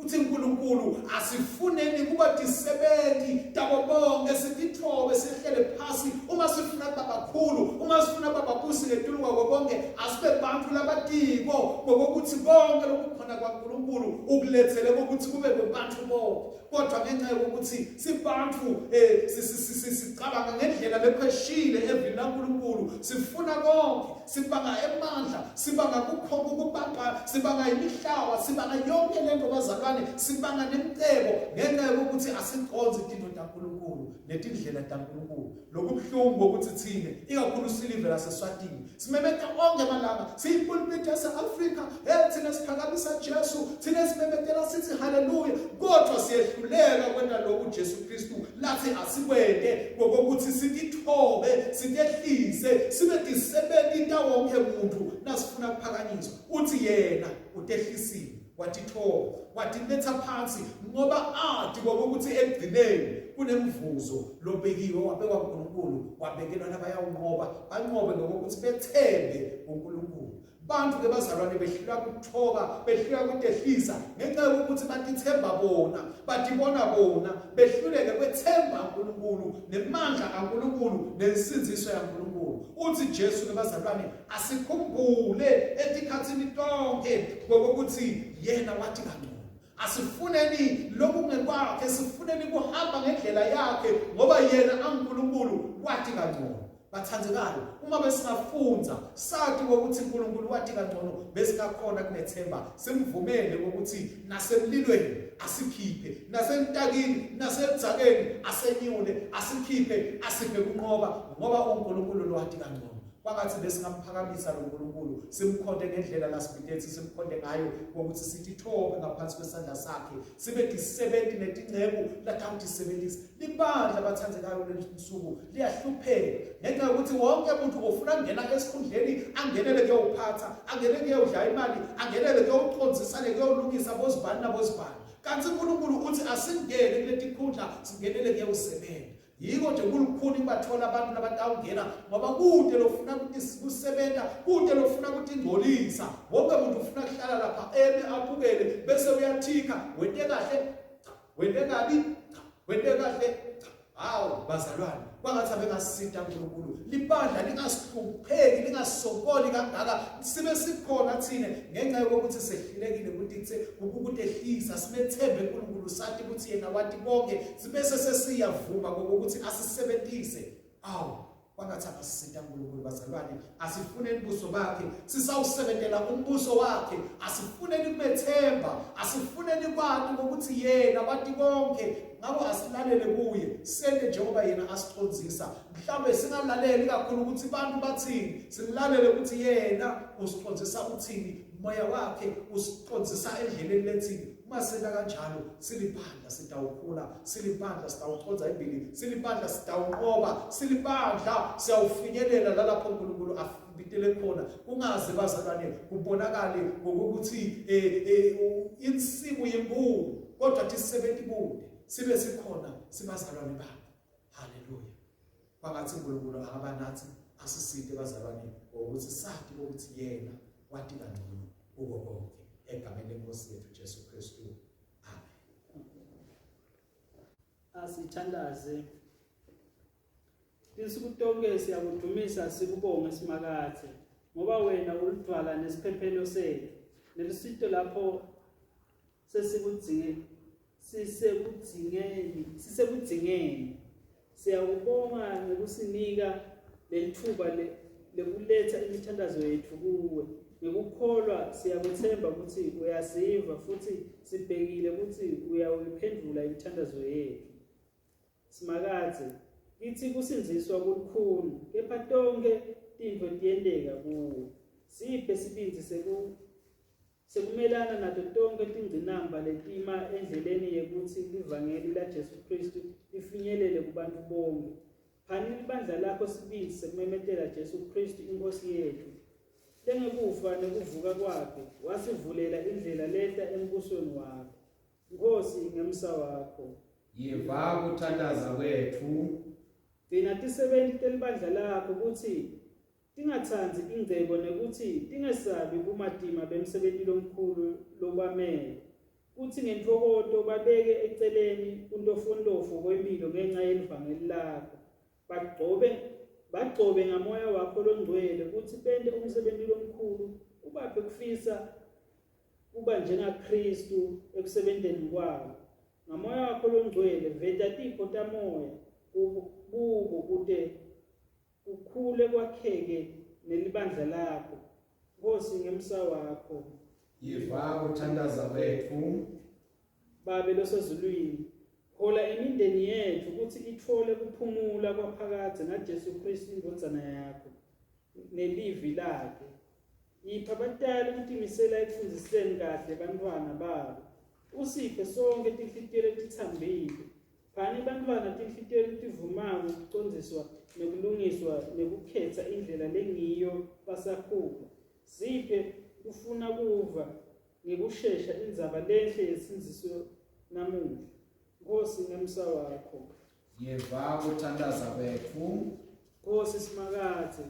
Uthi uNkulunkulu asifuneni kuba disebenti tabo bonke sitithobe sihlele phasi uma sifuna kuba bakhulu uma sifuna kuba babusi ngetulu kwako konke asibe bantu labatiko ngokuthi konke lokukhona kwaNkulunkulu ukulethele ukuthi kube kubantu bonke kodwa ngenxa yokuthi sibantu eh sicabanga ngendlela lepheshile evini laNkulunkulu sifuna konke sibanga emandla sibanga kukhomba ukubamba sibanga imihlawa sibanga yonke lento bazalwane sibanga nemcebo ngenxa yokuthi asiconzi izinto taNkulunkulu netindlela taNkulunkulu Lokubuhlungu ukuthi thina ikakhulu silive laseSwatini simemeta onke amalanga siyipulpit yase-Afrika hey thina siphakamisa Jesu thina simemetela sithi haleluya kodwa siyehluleka kwenta lokhu Jesu Kristu lathi asikwente ngokuthi sitithobe sitehlise sibe tisebenti tawonke umuntu nasifuna kuphakanyiswa uthi yena utehlisile watithoba watiletha phansi ngoba ati kokuthi ekugcineni kunemvuzo lobekiwe wabekwa uNkulunkulu wabekelwa labayawunqoba banqobe ngokuthi bethembe uNkulunkulu bantu ke bazalwane behlulwa kuthoba behlulwa kutehlisa ngenxa yokuthi batithemba bona batibona bona behluleke kwethemba uNkulunkulu nemandla kaNkulunkulu nensindiso yaNkulunkulu uthi Jesu ke bazalwane Asikhumbule etikhathini tonke ngokuthi yena wathi kangcono. Asifuneni lokungekwakhe, sifuneni kuhamba ngendlela yakhe ngoba yena anguNkulunkulu wathi kangcono. Bathandekayo, uma besingafunza sathi ukuthi uNkulunkulu wathi kangcono besingakhona kumethemba, simvumele ukuthi nasemlilweni asikhiphe, nasentakini, nasedzakeni asenyule, asikhiphe, asiphe kunqoba ngoba uNkulunkulu lwathi kangcono. Kwangathi besingamphakamisa lo Nkulunkulu simkhonde ngendlela lasibitethi simkhonde ngayo ngokuthi sithi thobe ngaphansi kwesandla sakhe sibe disebenti netinceku latawutisebentisa libandla bathandekayo leli nsuku liyahlupheka ngenxa yokuthi wonke umuntu ufuna kungena esikhundleni angenele kuyowuphatha angenele kuyowudla imali angenele kuyowucondzisa nekuyowulungisa bozibani nabozibani kanti uNkulunkulu uthi asingene kuletikhundla singenele kuyewusebenza Yiko nje kulukhuni kubathola abantu labatawungena ngoba kude lofuna kusebenza kude lofuna kutingcolisa wonke umuntu ufuna kuhlala lapha eme abukele bese uyathika wente kahle cha wente kabi cha wente kahle cha hawu bazalwane kwangathi abengasita uNkulunkulu libandla lingasihlupheki lingasokoli kangaka sibe sikhona thina ngenxa yokuthi sehlulekile ukuthi ukutehlisa simethembe uNkulunkulu sathi ukuthi yena wathi konke sibese sesiyavuma ngokuthi asisebenzise awu kwangathi abasisita uNkulunkulu bazalwane asifuneni ubuso bakhe sisawusebentela umbuso wakhe asifuneni kumethemba asifuneni kwati ngokuthi yena wathi konke ngakho asilalele kuye sente njengoba yena asicondzisa mhlawumbe singalaleli kakhulu ukuthi abantu bathini silalele ukuthi yena usicondzisa uthini moya wakhe usicondzisa endleleni lethini Uma senta kanjalo silibandla sitawukhula, silibandla sitawuconza embili, silibandla sitawunqoba, silibandla siyawufinyelela lalapho uNkulunkulu afibitele khona. Kungaze bazalwane kubonakale ngokuthi eh, eh, insimu yinkulu kodwa tisebenti kude sibe sikhona sibazalwane bakhe. Haleluya. Kwangathi uNkulunkulu angaba nathi asiside bazalwane ngokuthi sathi ukuthi yena wathi kangcono kuko konke egameni lenkosi yethu Jesu Kristu. Amen. Asithandaze. Tinsuku tonke siyakudumisa sikubonge Simakadze ngoba wena ulidvwala nesiphephelo sethu nelusito lapho sesikudzinge sisekudzingeni sisekudzingeni siyakubonga ngekusinika lelithuba lekuletha imithandazo yethu kuwe ngekukholwa siyakuthemba ukuthi uyasiva futhi sibhekile ukuthi uyawuyiphendula imithandazo yethu Simakadze kithi kusindziswa kulukhuni kepha tonkhe tintfo tiyenteka kuwe siphe sibindzi seku Sekumelana nato tonkhe tingcinamba letima endleleni yekutsi livangeli laJesu Khristu lifinyelele kubantfu bonkhe. Phani libandla lakho sibindzi sekumemetela Jesu Khristu iNkhosi yetfu, lengekufa nekuvuka kwakhe wasivulela indlela leta embusweni wakho. Nkhosi ngemsa wakho. Yiva kuthandaza kwetfu. Gcina tisebenti telibandla lakho kutsi Tingatsandzi ingcebo nekutsi tingesabi bumatima bemsebenti lomkhulu lobamele. Kutsi ngentfokoto babeke eceleni kuntofontofo kwemphilo ngenca yelivangeli lakho. Bagcobe bagcobe ngamoya wakho longcwele kutsi bente umsebenti lomkhulu ubaphe kufisa kuba njengaKristu ekusebenteni kwabo. Ngamoya wakho longcwele veta tipho tamoya kubo kute kukhule kwakheke nelibandla lakho. Nkosi ngemsa wakho. Yiva kuthandaza kwetfu. Babe losezulwini, hola imindeni yetfu kutsi itfole kuphumula kwaphakadze ngaJesu Kristu indvodzana yakho nelivi lakhe. Yipha batali kutimisela ekufundziseni kahle bantfwana babo. Usiphe sonkhe tinhlitiyo letitsambile. Phani bantfwana tinhlitiyo letivumako kucondziswa nekulungiswa nekukhetsa indlela lengiyo basakhula. Siphe kufuna kuva ngekushesha indzaba lenhle yesindziso namuhla. Nkhosi ngemsa wakho. Yeva kuthandaza kwetfu. Nkhosi Simakadze,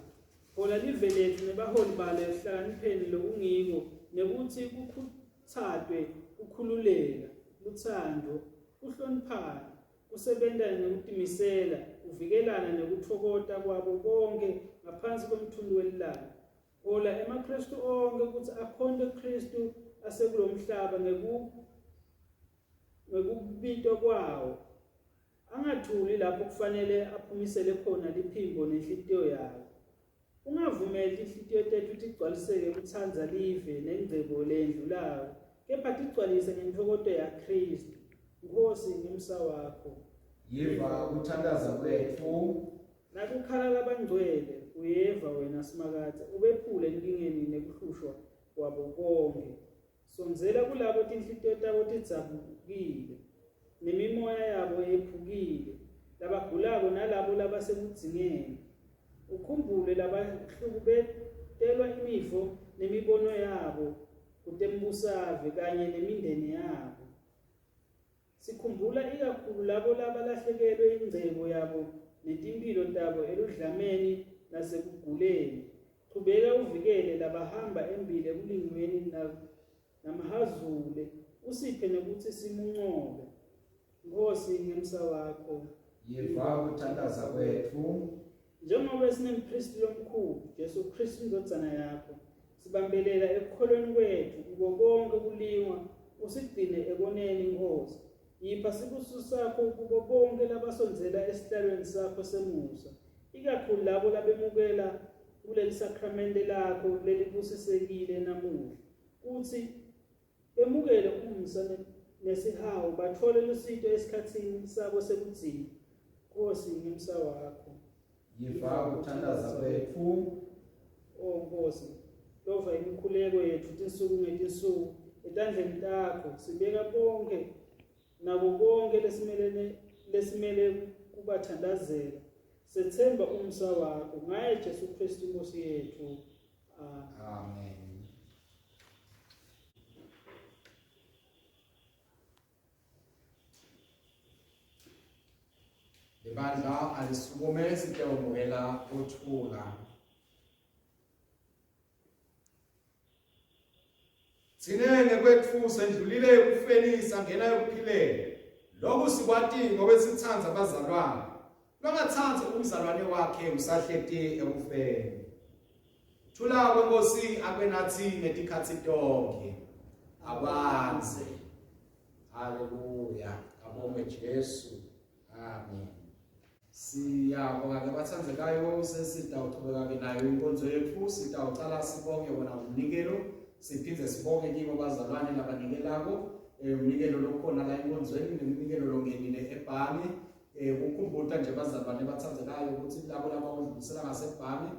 hola live letfu nebaholi balo ekuhlakanipheni lokungiko nekutsi kukhutsatwe kukhululeka, lutsandvo, kuhloniphana, kusebenta ngekutimisela, kuvikelana nekutfokota kwabo bonkhe ngaphansi kwemtfunti welilanga. Hola emaKhristu onkhe kutsi akhonte Khristu asekulomhlaba ngeku ngekubitwa kwawo angathuli lapho kufanele aphumisele khona liphimbo nenhlitiyo yawo. Ungavumeli tinhlitiyo tetfu tigcwaliseke kutsandza live nengcebo leyendlulako, kepha tigcwalise ngentfokoto yaKhristu. Nkhosi, ngemsa wakho. Yiva kuthandaza kwetfu. Nakukhala labangcwele, uyeva wena Simakadze, ubephule enkingeni nekuhlushwa kwabo konkhe. Sondzela kulabo tinhlitiyo tabo tidzabukile, nemimoya yabo yephukile, labagulako nalabo labasekudzingeni. Ukhumbule labahlukubetelwa imivo nemibono yabo kutembusave kanye nemindeni yabo. Sikhumbula ikakhulu labo labalahlekelwe ingcebo yabo netimphilo tabo eludlameni nasekuguleni. Chubeka uvikele labahamba embili ekulingweni namhazule, usiphe nekutsi simuncobe. Nkhosi ngemsa wakho. Yiva kuthandaza kwetfu. Njengoba sinempristi lomkhulu, Jesu Kristu indvodzana yakho, sibambelela ekukholweni kwetfu kuko konke kulingwa, usigcine ekoneni Nkhosi. Yipha sibusiso sakho kubo bonke labasondzela esihlalweni sakho semusa, ikakhulu labo labemukela kuleli sakramente lakho lelibusisekile namuhla, kutsi bemukele umusa nesihawu batfole lusito esikhatsini sabo sekudzinga. Nkosi ngemsa wakho. Yiva kuthandaza kwetfu. O Nkosi, lova imikhuleko yetfu tinsuku ngetinsuku etandleni takho sibeka bonke nabo bonke lesimelene lesimele kubathandazela. Sethemba umsa wakho ngaye Jesu Kristu Inkosi yetfu. Amen. Libandla alisukume sitewumukela kuthula. Thine ngekwetfu sendlulile ekufeni sangena ekuphileni. Lokhu sikwati ngobe sitsandza abazalwane. Longatsandzi umzalwane wakhe usahleti ekufeni. Thula kwenkosi akwenathi ngetikhatsi tonkhe. Akwandze. Haleluya. Abonge Jesu. Amen. Siyabonga ke bathandzekayo sesitawuchubeka ke nayo inkonzo yetfu sitawucala sibonge wona umnikelo siphindze sibonge kibo bazalwane labanikelako eh, umnikelo lokhona la enkonzweni nemnikelo longenile ebhange eh, kukhumbuta nje bazalwane bathandzekayo ukuthi labo labawudlulisela ngasebhange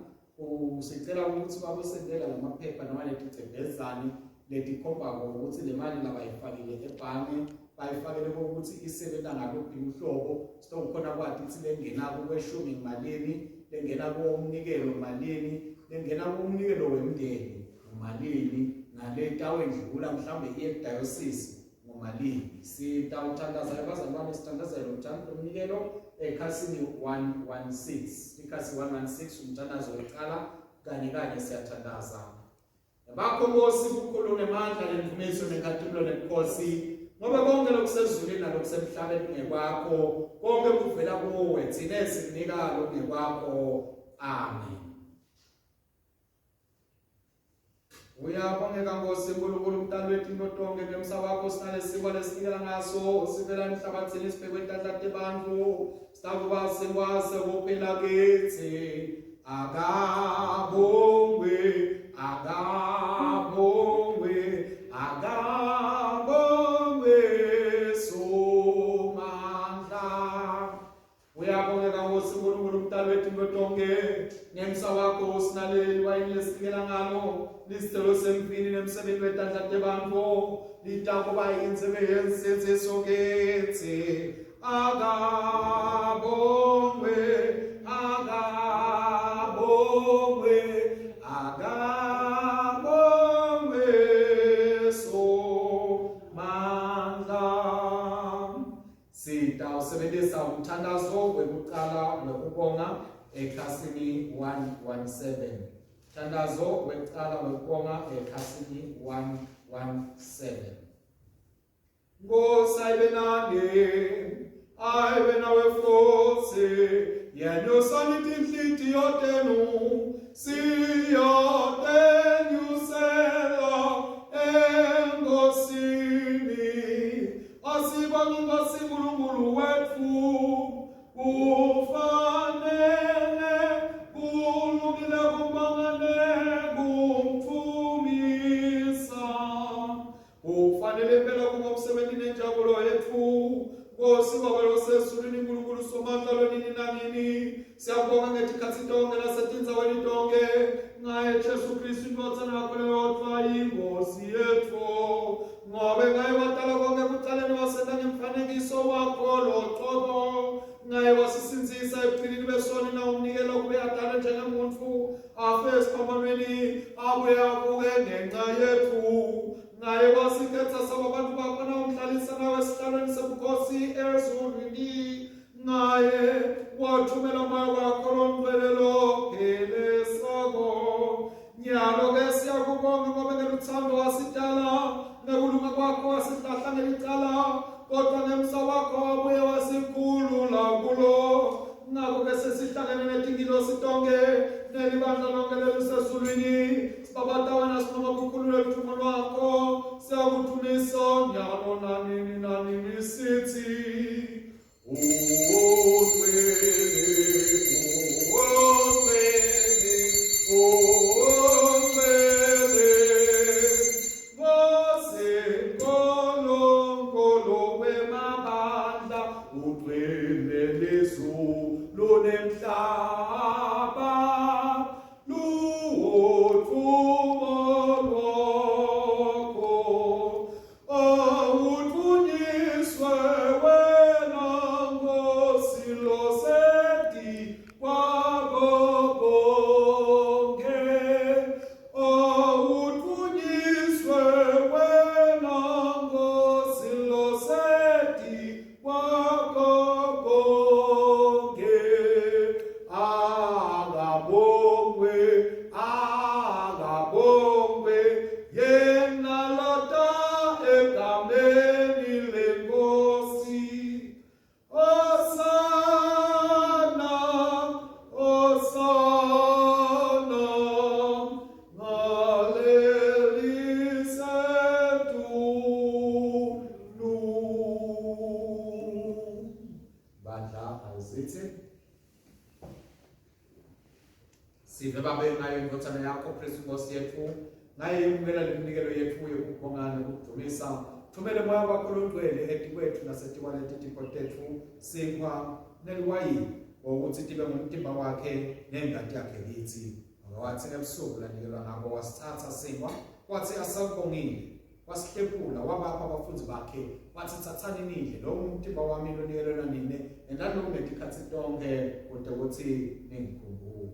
Sicela ukuthi babosentela lamaphepha noma letigcebhezane letikhombako ukuthi le mali labayifakile ebhange bayifakele kokuthi isebenta ngaluphi uhlobo sitokhona kwati ukuthi lengena kukweshumi malini lengena kuwomnikelo malini lengena kuwumnikelo wemndeni malini nale tawendlula mhlawumbe iye kudayosisi ngomalini sitawuthandaza abazalwane sithandazele umnikelo ekhasini 116 ikhasi 116 umthandazo wokuqala kanye kanye siyathandaza bakho Nkosi bukhulu nemandla lendumiso nenkhatimulo nebukhosi. Ngoba konke lokusezulwini nalokusemhlabeni kungekwakho, konke kuvela kuwe, thina sikunika lokungekwakho. Amen. Uyabongeka Nkosi Nkulunkulu mdali wetinto tonke ngemsa wakho sinalesinkwa lesinikela ngaso sivela emhlabathini sibhekwe etandla tebantfu sitakuba sinkwa sekuphila kitsi akabongwe akabongwe akabongwe somandla Uyabongeka Nkosi Nkulunkulu mdali wetinto tonke ngemsa wakho sinaleli wayini lesinikela ngalo lisithelo semfini nemsebenzi wetandla tebantfu litakuba yindzebe yensindziso kitsi akabongwe akabongwe akabongwe somandla Sitawusebentisa umthandazo wekucala wekubonga ekhasini 117. Mthandazo wekucala wekubonga ekhasini 117. Nkosi ayibe nani, ayibe nawe futhi, yenyusani tinhlitiyo tenu, siyotenyusela eNkosini. Asibonge Nkosi Nkulunkulu wetfu kufanele kulungile kubonga nekumdumisa. Kufanele impela kuba umsebenzi nenjabulo yetfu. Nkosi Baba losezulwini Nkulunkulu Somandla lonini nanini siyabonga ngetikhatsi tonkhe nasetindzaweni tonkhe ngaye Jesu Kristu indvodzana yakho leyodvwa iNkhosi yetfu. Ngobe ngaye wadala konke ekucaleni wasenta ngemfanekiso wakho locobo ngaye wasisindzisa ebugcilini besoni nawumnikela kube adalwe njengemuntfu afe esiphambanweni abuye avuke ngenxa yetfu ngaye wasikhetsa saba bantfu bakho nawumhlalisa nawe esihlalweni sebukhosi ezulwini ngaye wathumela moya wakho longcwele lophelesako nyalo-ke siyakubonga ngoba ngeluthando wasidala ngekulunga kwakho wasihlahla ngelicala kodwa ngemsa wakho wabuye wasikhulula kulo ngakho-ke sesihlangene netingilosi tonke nelibandla lonke lelisezulwini sibabata wena sinoma kukhulule ludumo lwakho siyakudumisa nyalo nanini nanini sithi Lunemhlaba luwotfumo lwakho Awudvunyiswe wena Nkosi loseti kwako konke. Awudvunyiswe wena Nkosi loseti kwako konke. Akabongwe, akabongwe yena lota egameni lenkosi. Hosana, Hosana, ngalelisetulu. Bandla awuzithi Sive babe ngayo indvodzana yakho Kristu Nkosi yetfu ngaye yemukela leminikelo yetfu yekubonga nekudumisa thumele moya wakho longcwele etikwetfu nasetikwaleti tipho tetfu sinkhwa neliwayini wokuthi tibe ngumtimba wakhe nengati yakhe kitsi ngoba wathi ngebusuku lanikelwa ngabo wasithatha sinkwa wathi asakubongile Wasihlephula wabapha abafundzi bakhe watsi tsatsani nidle lo ngumtimba wami lonikelelwa nine entani loku ngetikhatsi tonkhe kute kutsi ningikhumbule.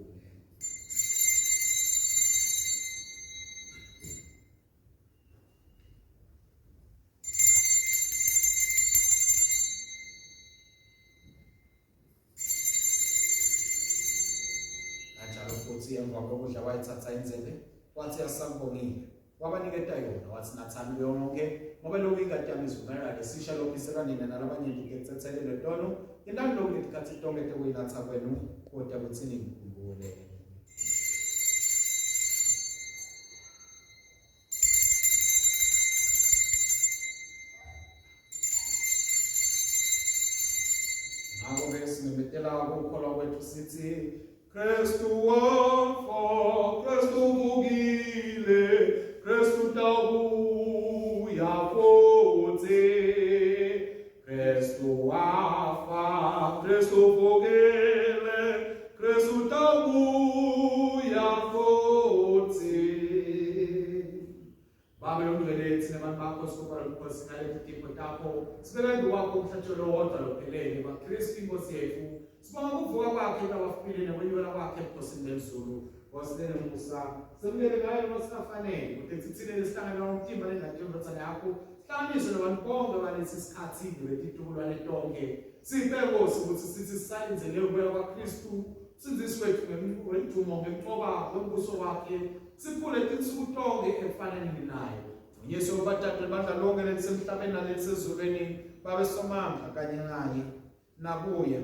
Kanjalo futhi emva kokudla wayithatha indzebe wathi asambongile. Wabaniketa yona watsi natsani kuyo nonkhe ngoba lokhu ingati yami isivumelwano lesisha lokhiselwa nina nalabanyenti kutsetselelwe tono. Yentani lokhu ngetikhatsi tonkhe tekuyinatsa kwenu kute kutsi ningikhumbule. Ngakho-ke simemetela ukukholwa kwethu sithi Kristu wafa, Kristu uvukile, Kristu utawubuya futhi. Kristu wafa, Kristu uvukile, Kristu utawubuya futhi. Babe longcwele thina bantu bakho sikubala ubukhosi ngaleti tipho takho sibeka embi kwakho umhlatshelo wodwa lophelele kwaKristu inkosi yethu sibonga ukuvuka kwakhe kwabafile nekwenyukela kwakhe ebukhosini belizulu Nkosi lenemusa semukele ngayo noma singafanele ukuthi thina lesihlangana umtimba nengati yendvodzana yakho sihlanganiswe nabantu bonke balesi sikhathi nebetitukulwane tonke siphe Nkosi ukuthi sithi sisalindzele ukubuya kwaKristu Msindzisi wethu ngemdumo ngencoba kwembuso wakhe Sikhule tinsuku tonkhe ekufananeni naye. Yesu ubatatu libandla lonke lelisemhlabeni nalelisezulwini babe somandla kanye naye nakuye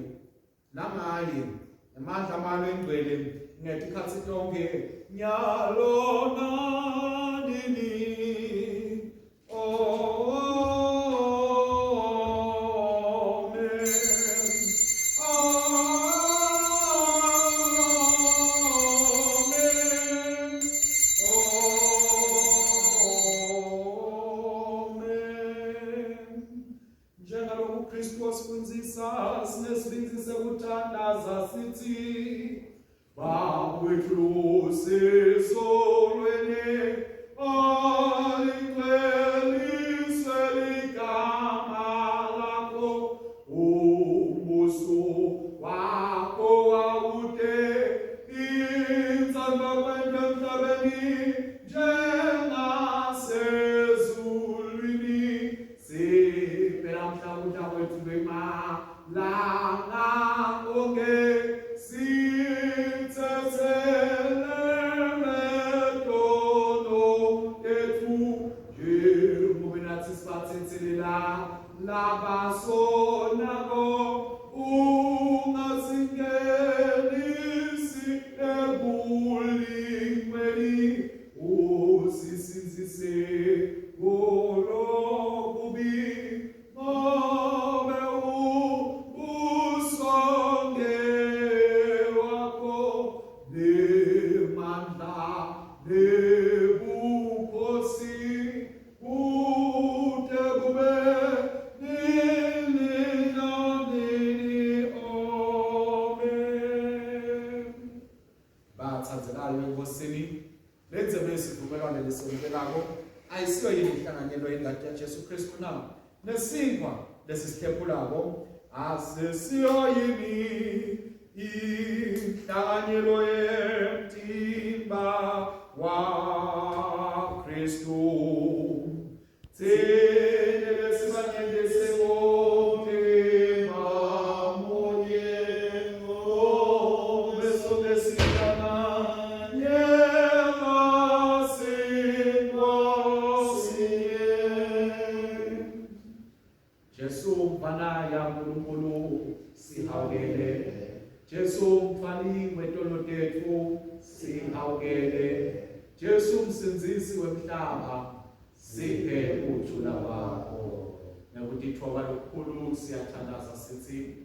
nangaye ngemandla amalo engcwele ngetikhatsi tonkhe nyalo nanini. Baba wethu losezulwini, alingcweliswe ligama lakho, umbuso wakho awute, intsandvo kwento emhlabeni njengasezulwini. Siphe namhla ukudla kwethu kwemalanga onke, sithethelele tono tethu njengoba nathi sibathethelela labasonako, ungasingenisi ekulingweni, usisindzise kulokubi, ngobe umbuso ngewakho, nemandla nebukhosi, kute kube nini nanini. Amen. Bathandzekayo eNkosini, lendzebe yesivumelwano lesemukelako ayisiyo yini inhlanganyelo yengati yaJesu Kristu na? Nesinkwa lesisihlephulako asisiyo yini inhlanganyelo yemtimba waKristu? Thina lesibanyenti singumtimba munye, ngobe sonke sihlanganyela sinkwa sinye. Jesu mfana yaNkulunkulu sihawukele. Jesu mfani wetono tetfu sihawukele. Jesu msindzisi wemhlaba siphe ukuthula kwakho. Ngekutitfoba lokukhulu siyathandaza sithi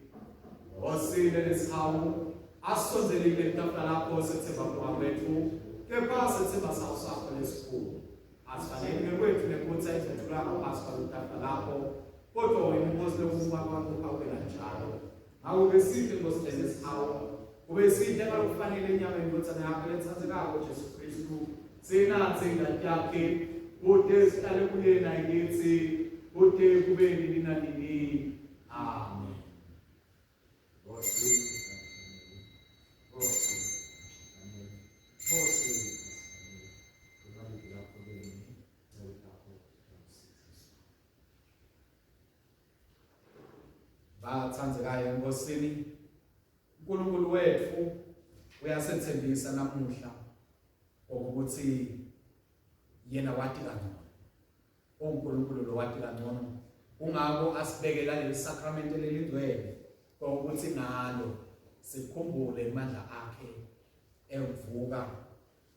Nkosi lenesihawu, asisondelile litafula lakho sethemba kuba kwethu, kepha sethemba sawo sakho lesikhulu. Asifaneli ngekwethu nekutsi ayithetfula ngaphansi kwalitafula lakho, kodwa wena Nkosi lokubuka kwakho uhawukela njalo. Ngako-ke siphe Nkosi lenesihawu, kube sihle ngalokufanele inyama yendvodzana yakho letsandzekako Jesu Khristu, sinatse ingati yakhe, kute sihlale kuye nayikithi, kute kube nini nanini. Amen. Nkosi, Nkosi, Nkosi, Bathandzekayo eNkosini, uNkulunkulu wethu uyasethembisa namuhla ukuthi Yena wati kangcono. UNkulunkulu lo wati kangcono. Kungako asibekela leli sacrament lelingcwele ukuthi ngalo sikhumbule amandla akhe evuka,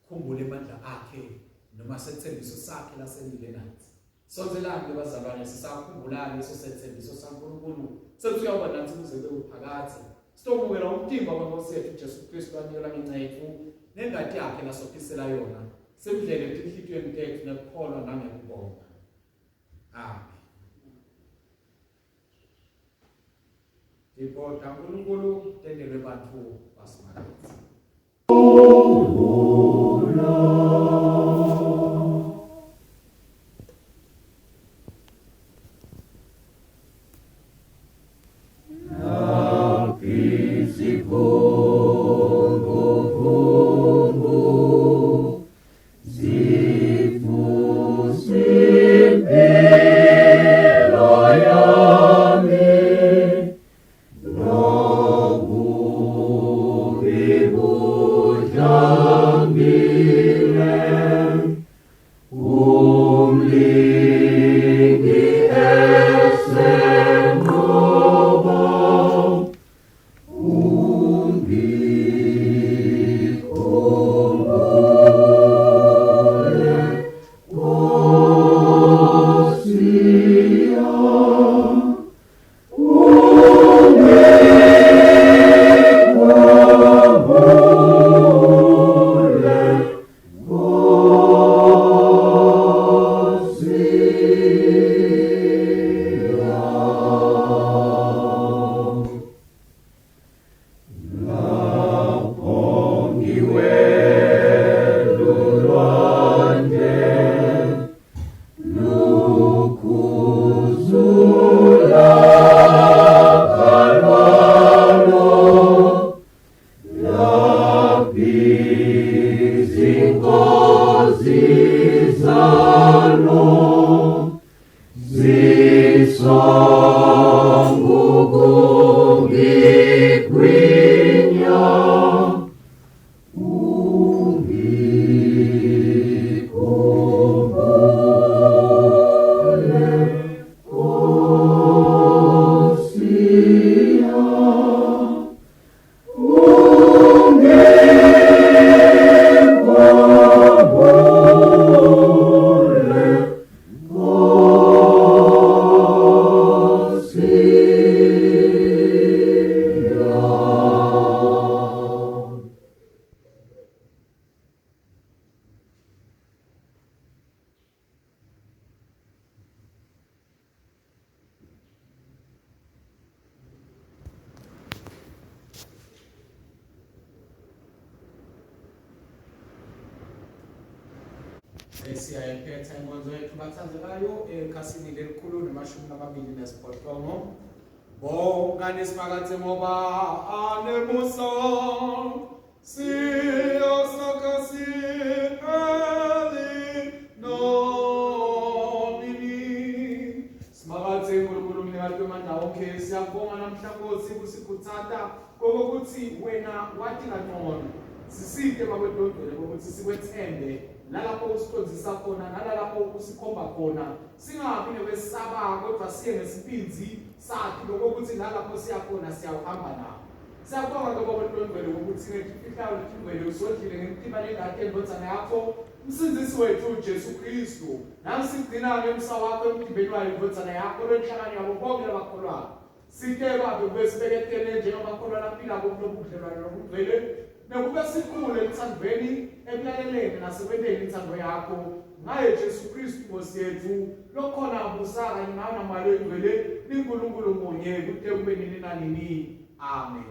khumbule amandla akhe noma sethembiso sakhe laselile nathi. Sondelani ke bazalwane sisakhumbulani leso sethembiso saNkulunkulu sekuthi uyawuba nathi kuze kube uphakadze. Sitomukela umtimba weNkosi yethu Jesu Kristu anikela ngenxa yethu nengati yakhe lasophisela yona. Simdlele etinhlitiyweni tetfu nekukholwa nangekubonga. Amen. Tipho taNkulunkulu tentelwe bantfu baSimakadze. Sesiyayiphetha inkonzo yethu bathandekayo ekhasini lelikhulu namashumi amabili nesiphohlongo. Bongani Simakadze ngoba anemusa siyosaka sipheli nonini. Simakadze Nkulunkulu mnikati wemandla onkhe siyakubonga namhla Nkosi kusikhutsata kokuthi wena wati kangcono. Sisite bakwedondole kokuthi sikwethembe nalapho usicondzisa khona nalalapho usikhomba khona singabi nekwesaba kodwa siye ngesibindzi sakhe lokokuthi nalapho siyakhona siyawuhamba nawo. Siyabonga ke Baba Longcwele ngokuthi ngetimfihlalo letingcwele usondlile ngemtimba nengati yendvodzana yakho Msindzisi wethu Jesu Kristu. Nangisigcina ngemsa wakho emtimbeni wayo indvodzana yakho lwenhlangano yabo bonke labakholwayo. Site Babe kube sibeketele njengamakholwa laphilako kulobudlelwane lobugcwele nekube sikhule eluthandweni ekulaleleni nasekwenteni intsandvo yakho ngaye Jesu Kristu Nkosi yethu lokhona abusa kanye nawe naMoya loyingcwele niNkulunkulu munye kute kube nini nanini. Amen.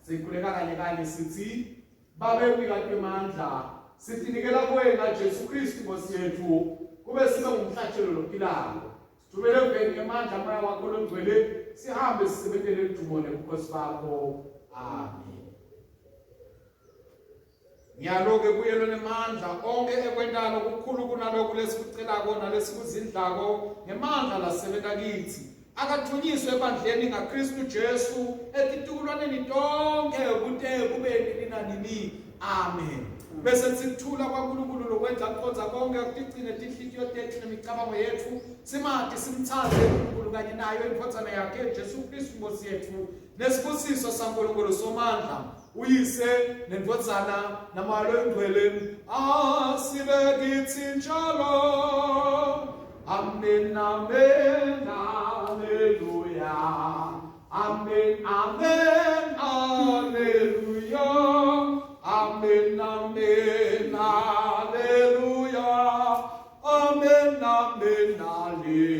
Sikhuleka kanye kanye sithi Babe mnikati wemandla sitinikela kuwe ngaJesu Kristu Nkosi yethu kube sibe ngumhlatshelo lophilako. Sithumele uveni ngemandla moya wakho longcwele sihambe sisebentele ludumo nebukhosi bakho. Amen. Ngiyalo-ke kuye lonemandla onke ekwenta lokukhulu kunaloku lesikucelako nalesikuzindlako ngemandla lasebenta kitsi. Akadvunyiswe ebandleni ngaKristu Jesu etitukulwaneni tonkhe kute kube nini nanini. Amen. Bese sikuthula kwaNkulunkulu lokwenza kukhonza konke kutigcine tinhlitiyo tethu nemicabango yetfu, simati simtsandze uNkulunkulu kanye nayo indvodzana yakhe Jesu Kristu Nkosi yetfu, nesibusiso saNkulunkulu Somandla, uYise nendvodzana naMoya loyiNgcwele, asibe kitsi njalo. Amen, amen, haleluya. Amen, amen, haleluya. Amen, amen, haleluya. Amen, amen, haleluya.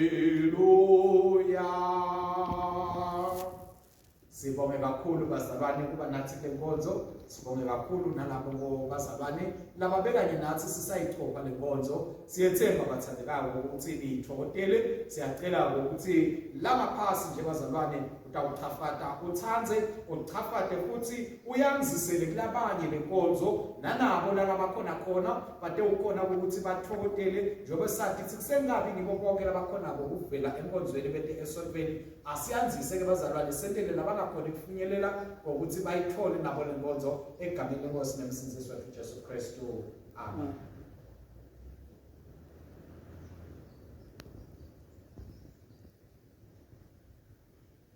Sibonge kakhulu bazalwane kuba nathi kule nkonzo, sibonge kakhulu nalabo bazalwane lababekanye nathi sisayichopha le nkonzo. Siyethemba bathandekayo ukuthi niyithokozele. Siyacela ukuthi la ngaphasi nje bazalwane utawuchafata utsandze uchafate futhi uyanzisele kulabanye lenkonzo nanabo lalabakhona khona batewukhona ukuthi bathokozele njengoba sathi kusengabi ngibo bonke labakhonako kuvela enkonzweni bete esontweni. Asiyanzise ke bazalwane sentele labangakhoni kufinyelela ngokuthi bayithole nabo lenkonzo egameni lenkosi nemsindzisi wethu Jesu Kristu. Amen.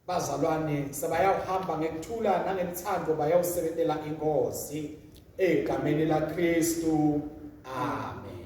Bazalwane sebayawuhamba ngekuthula nangelithando bayawusebentela inkosi egameni laKristu. Amen.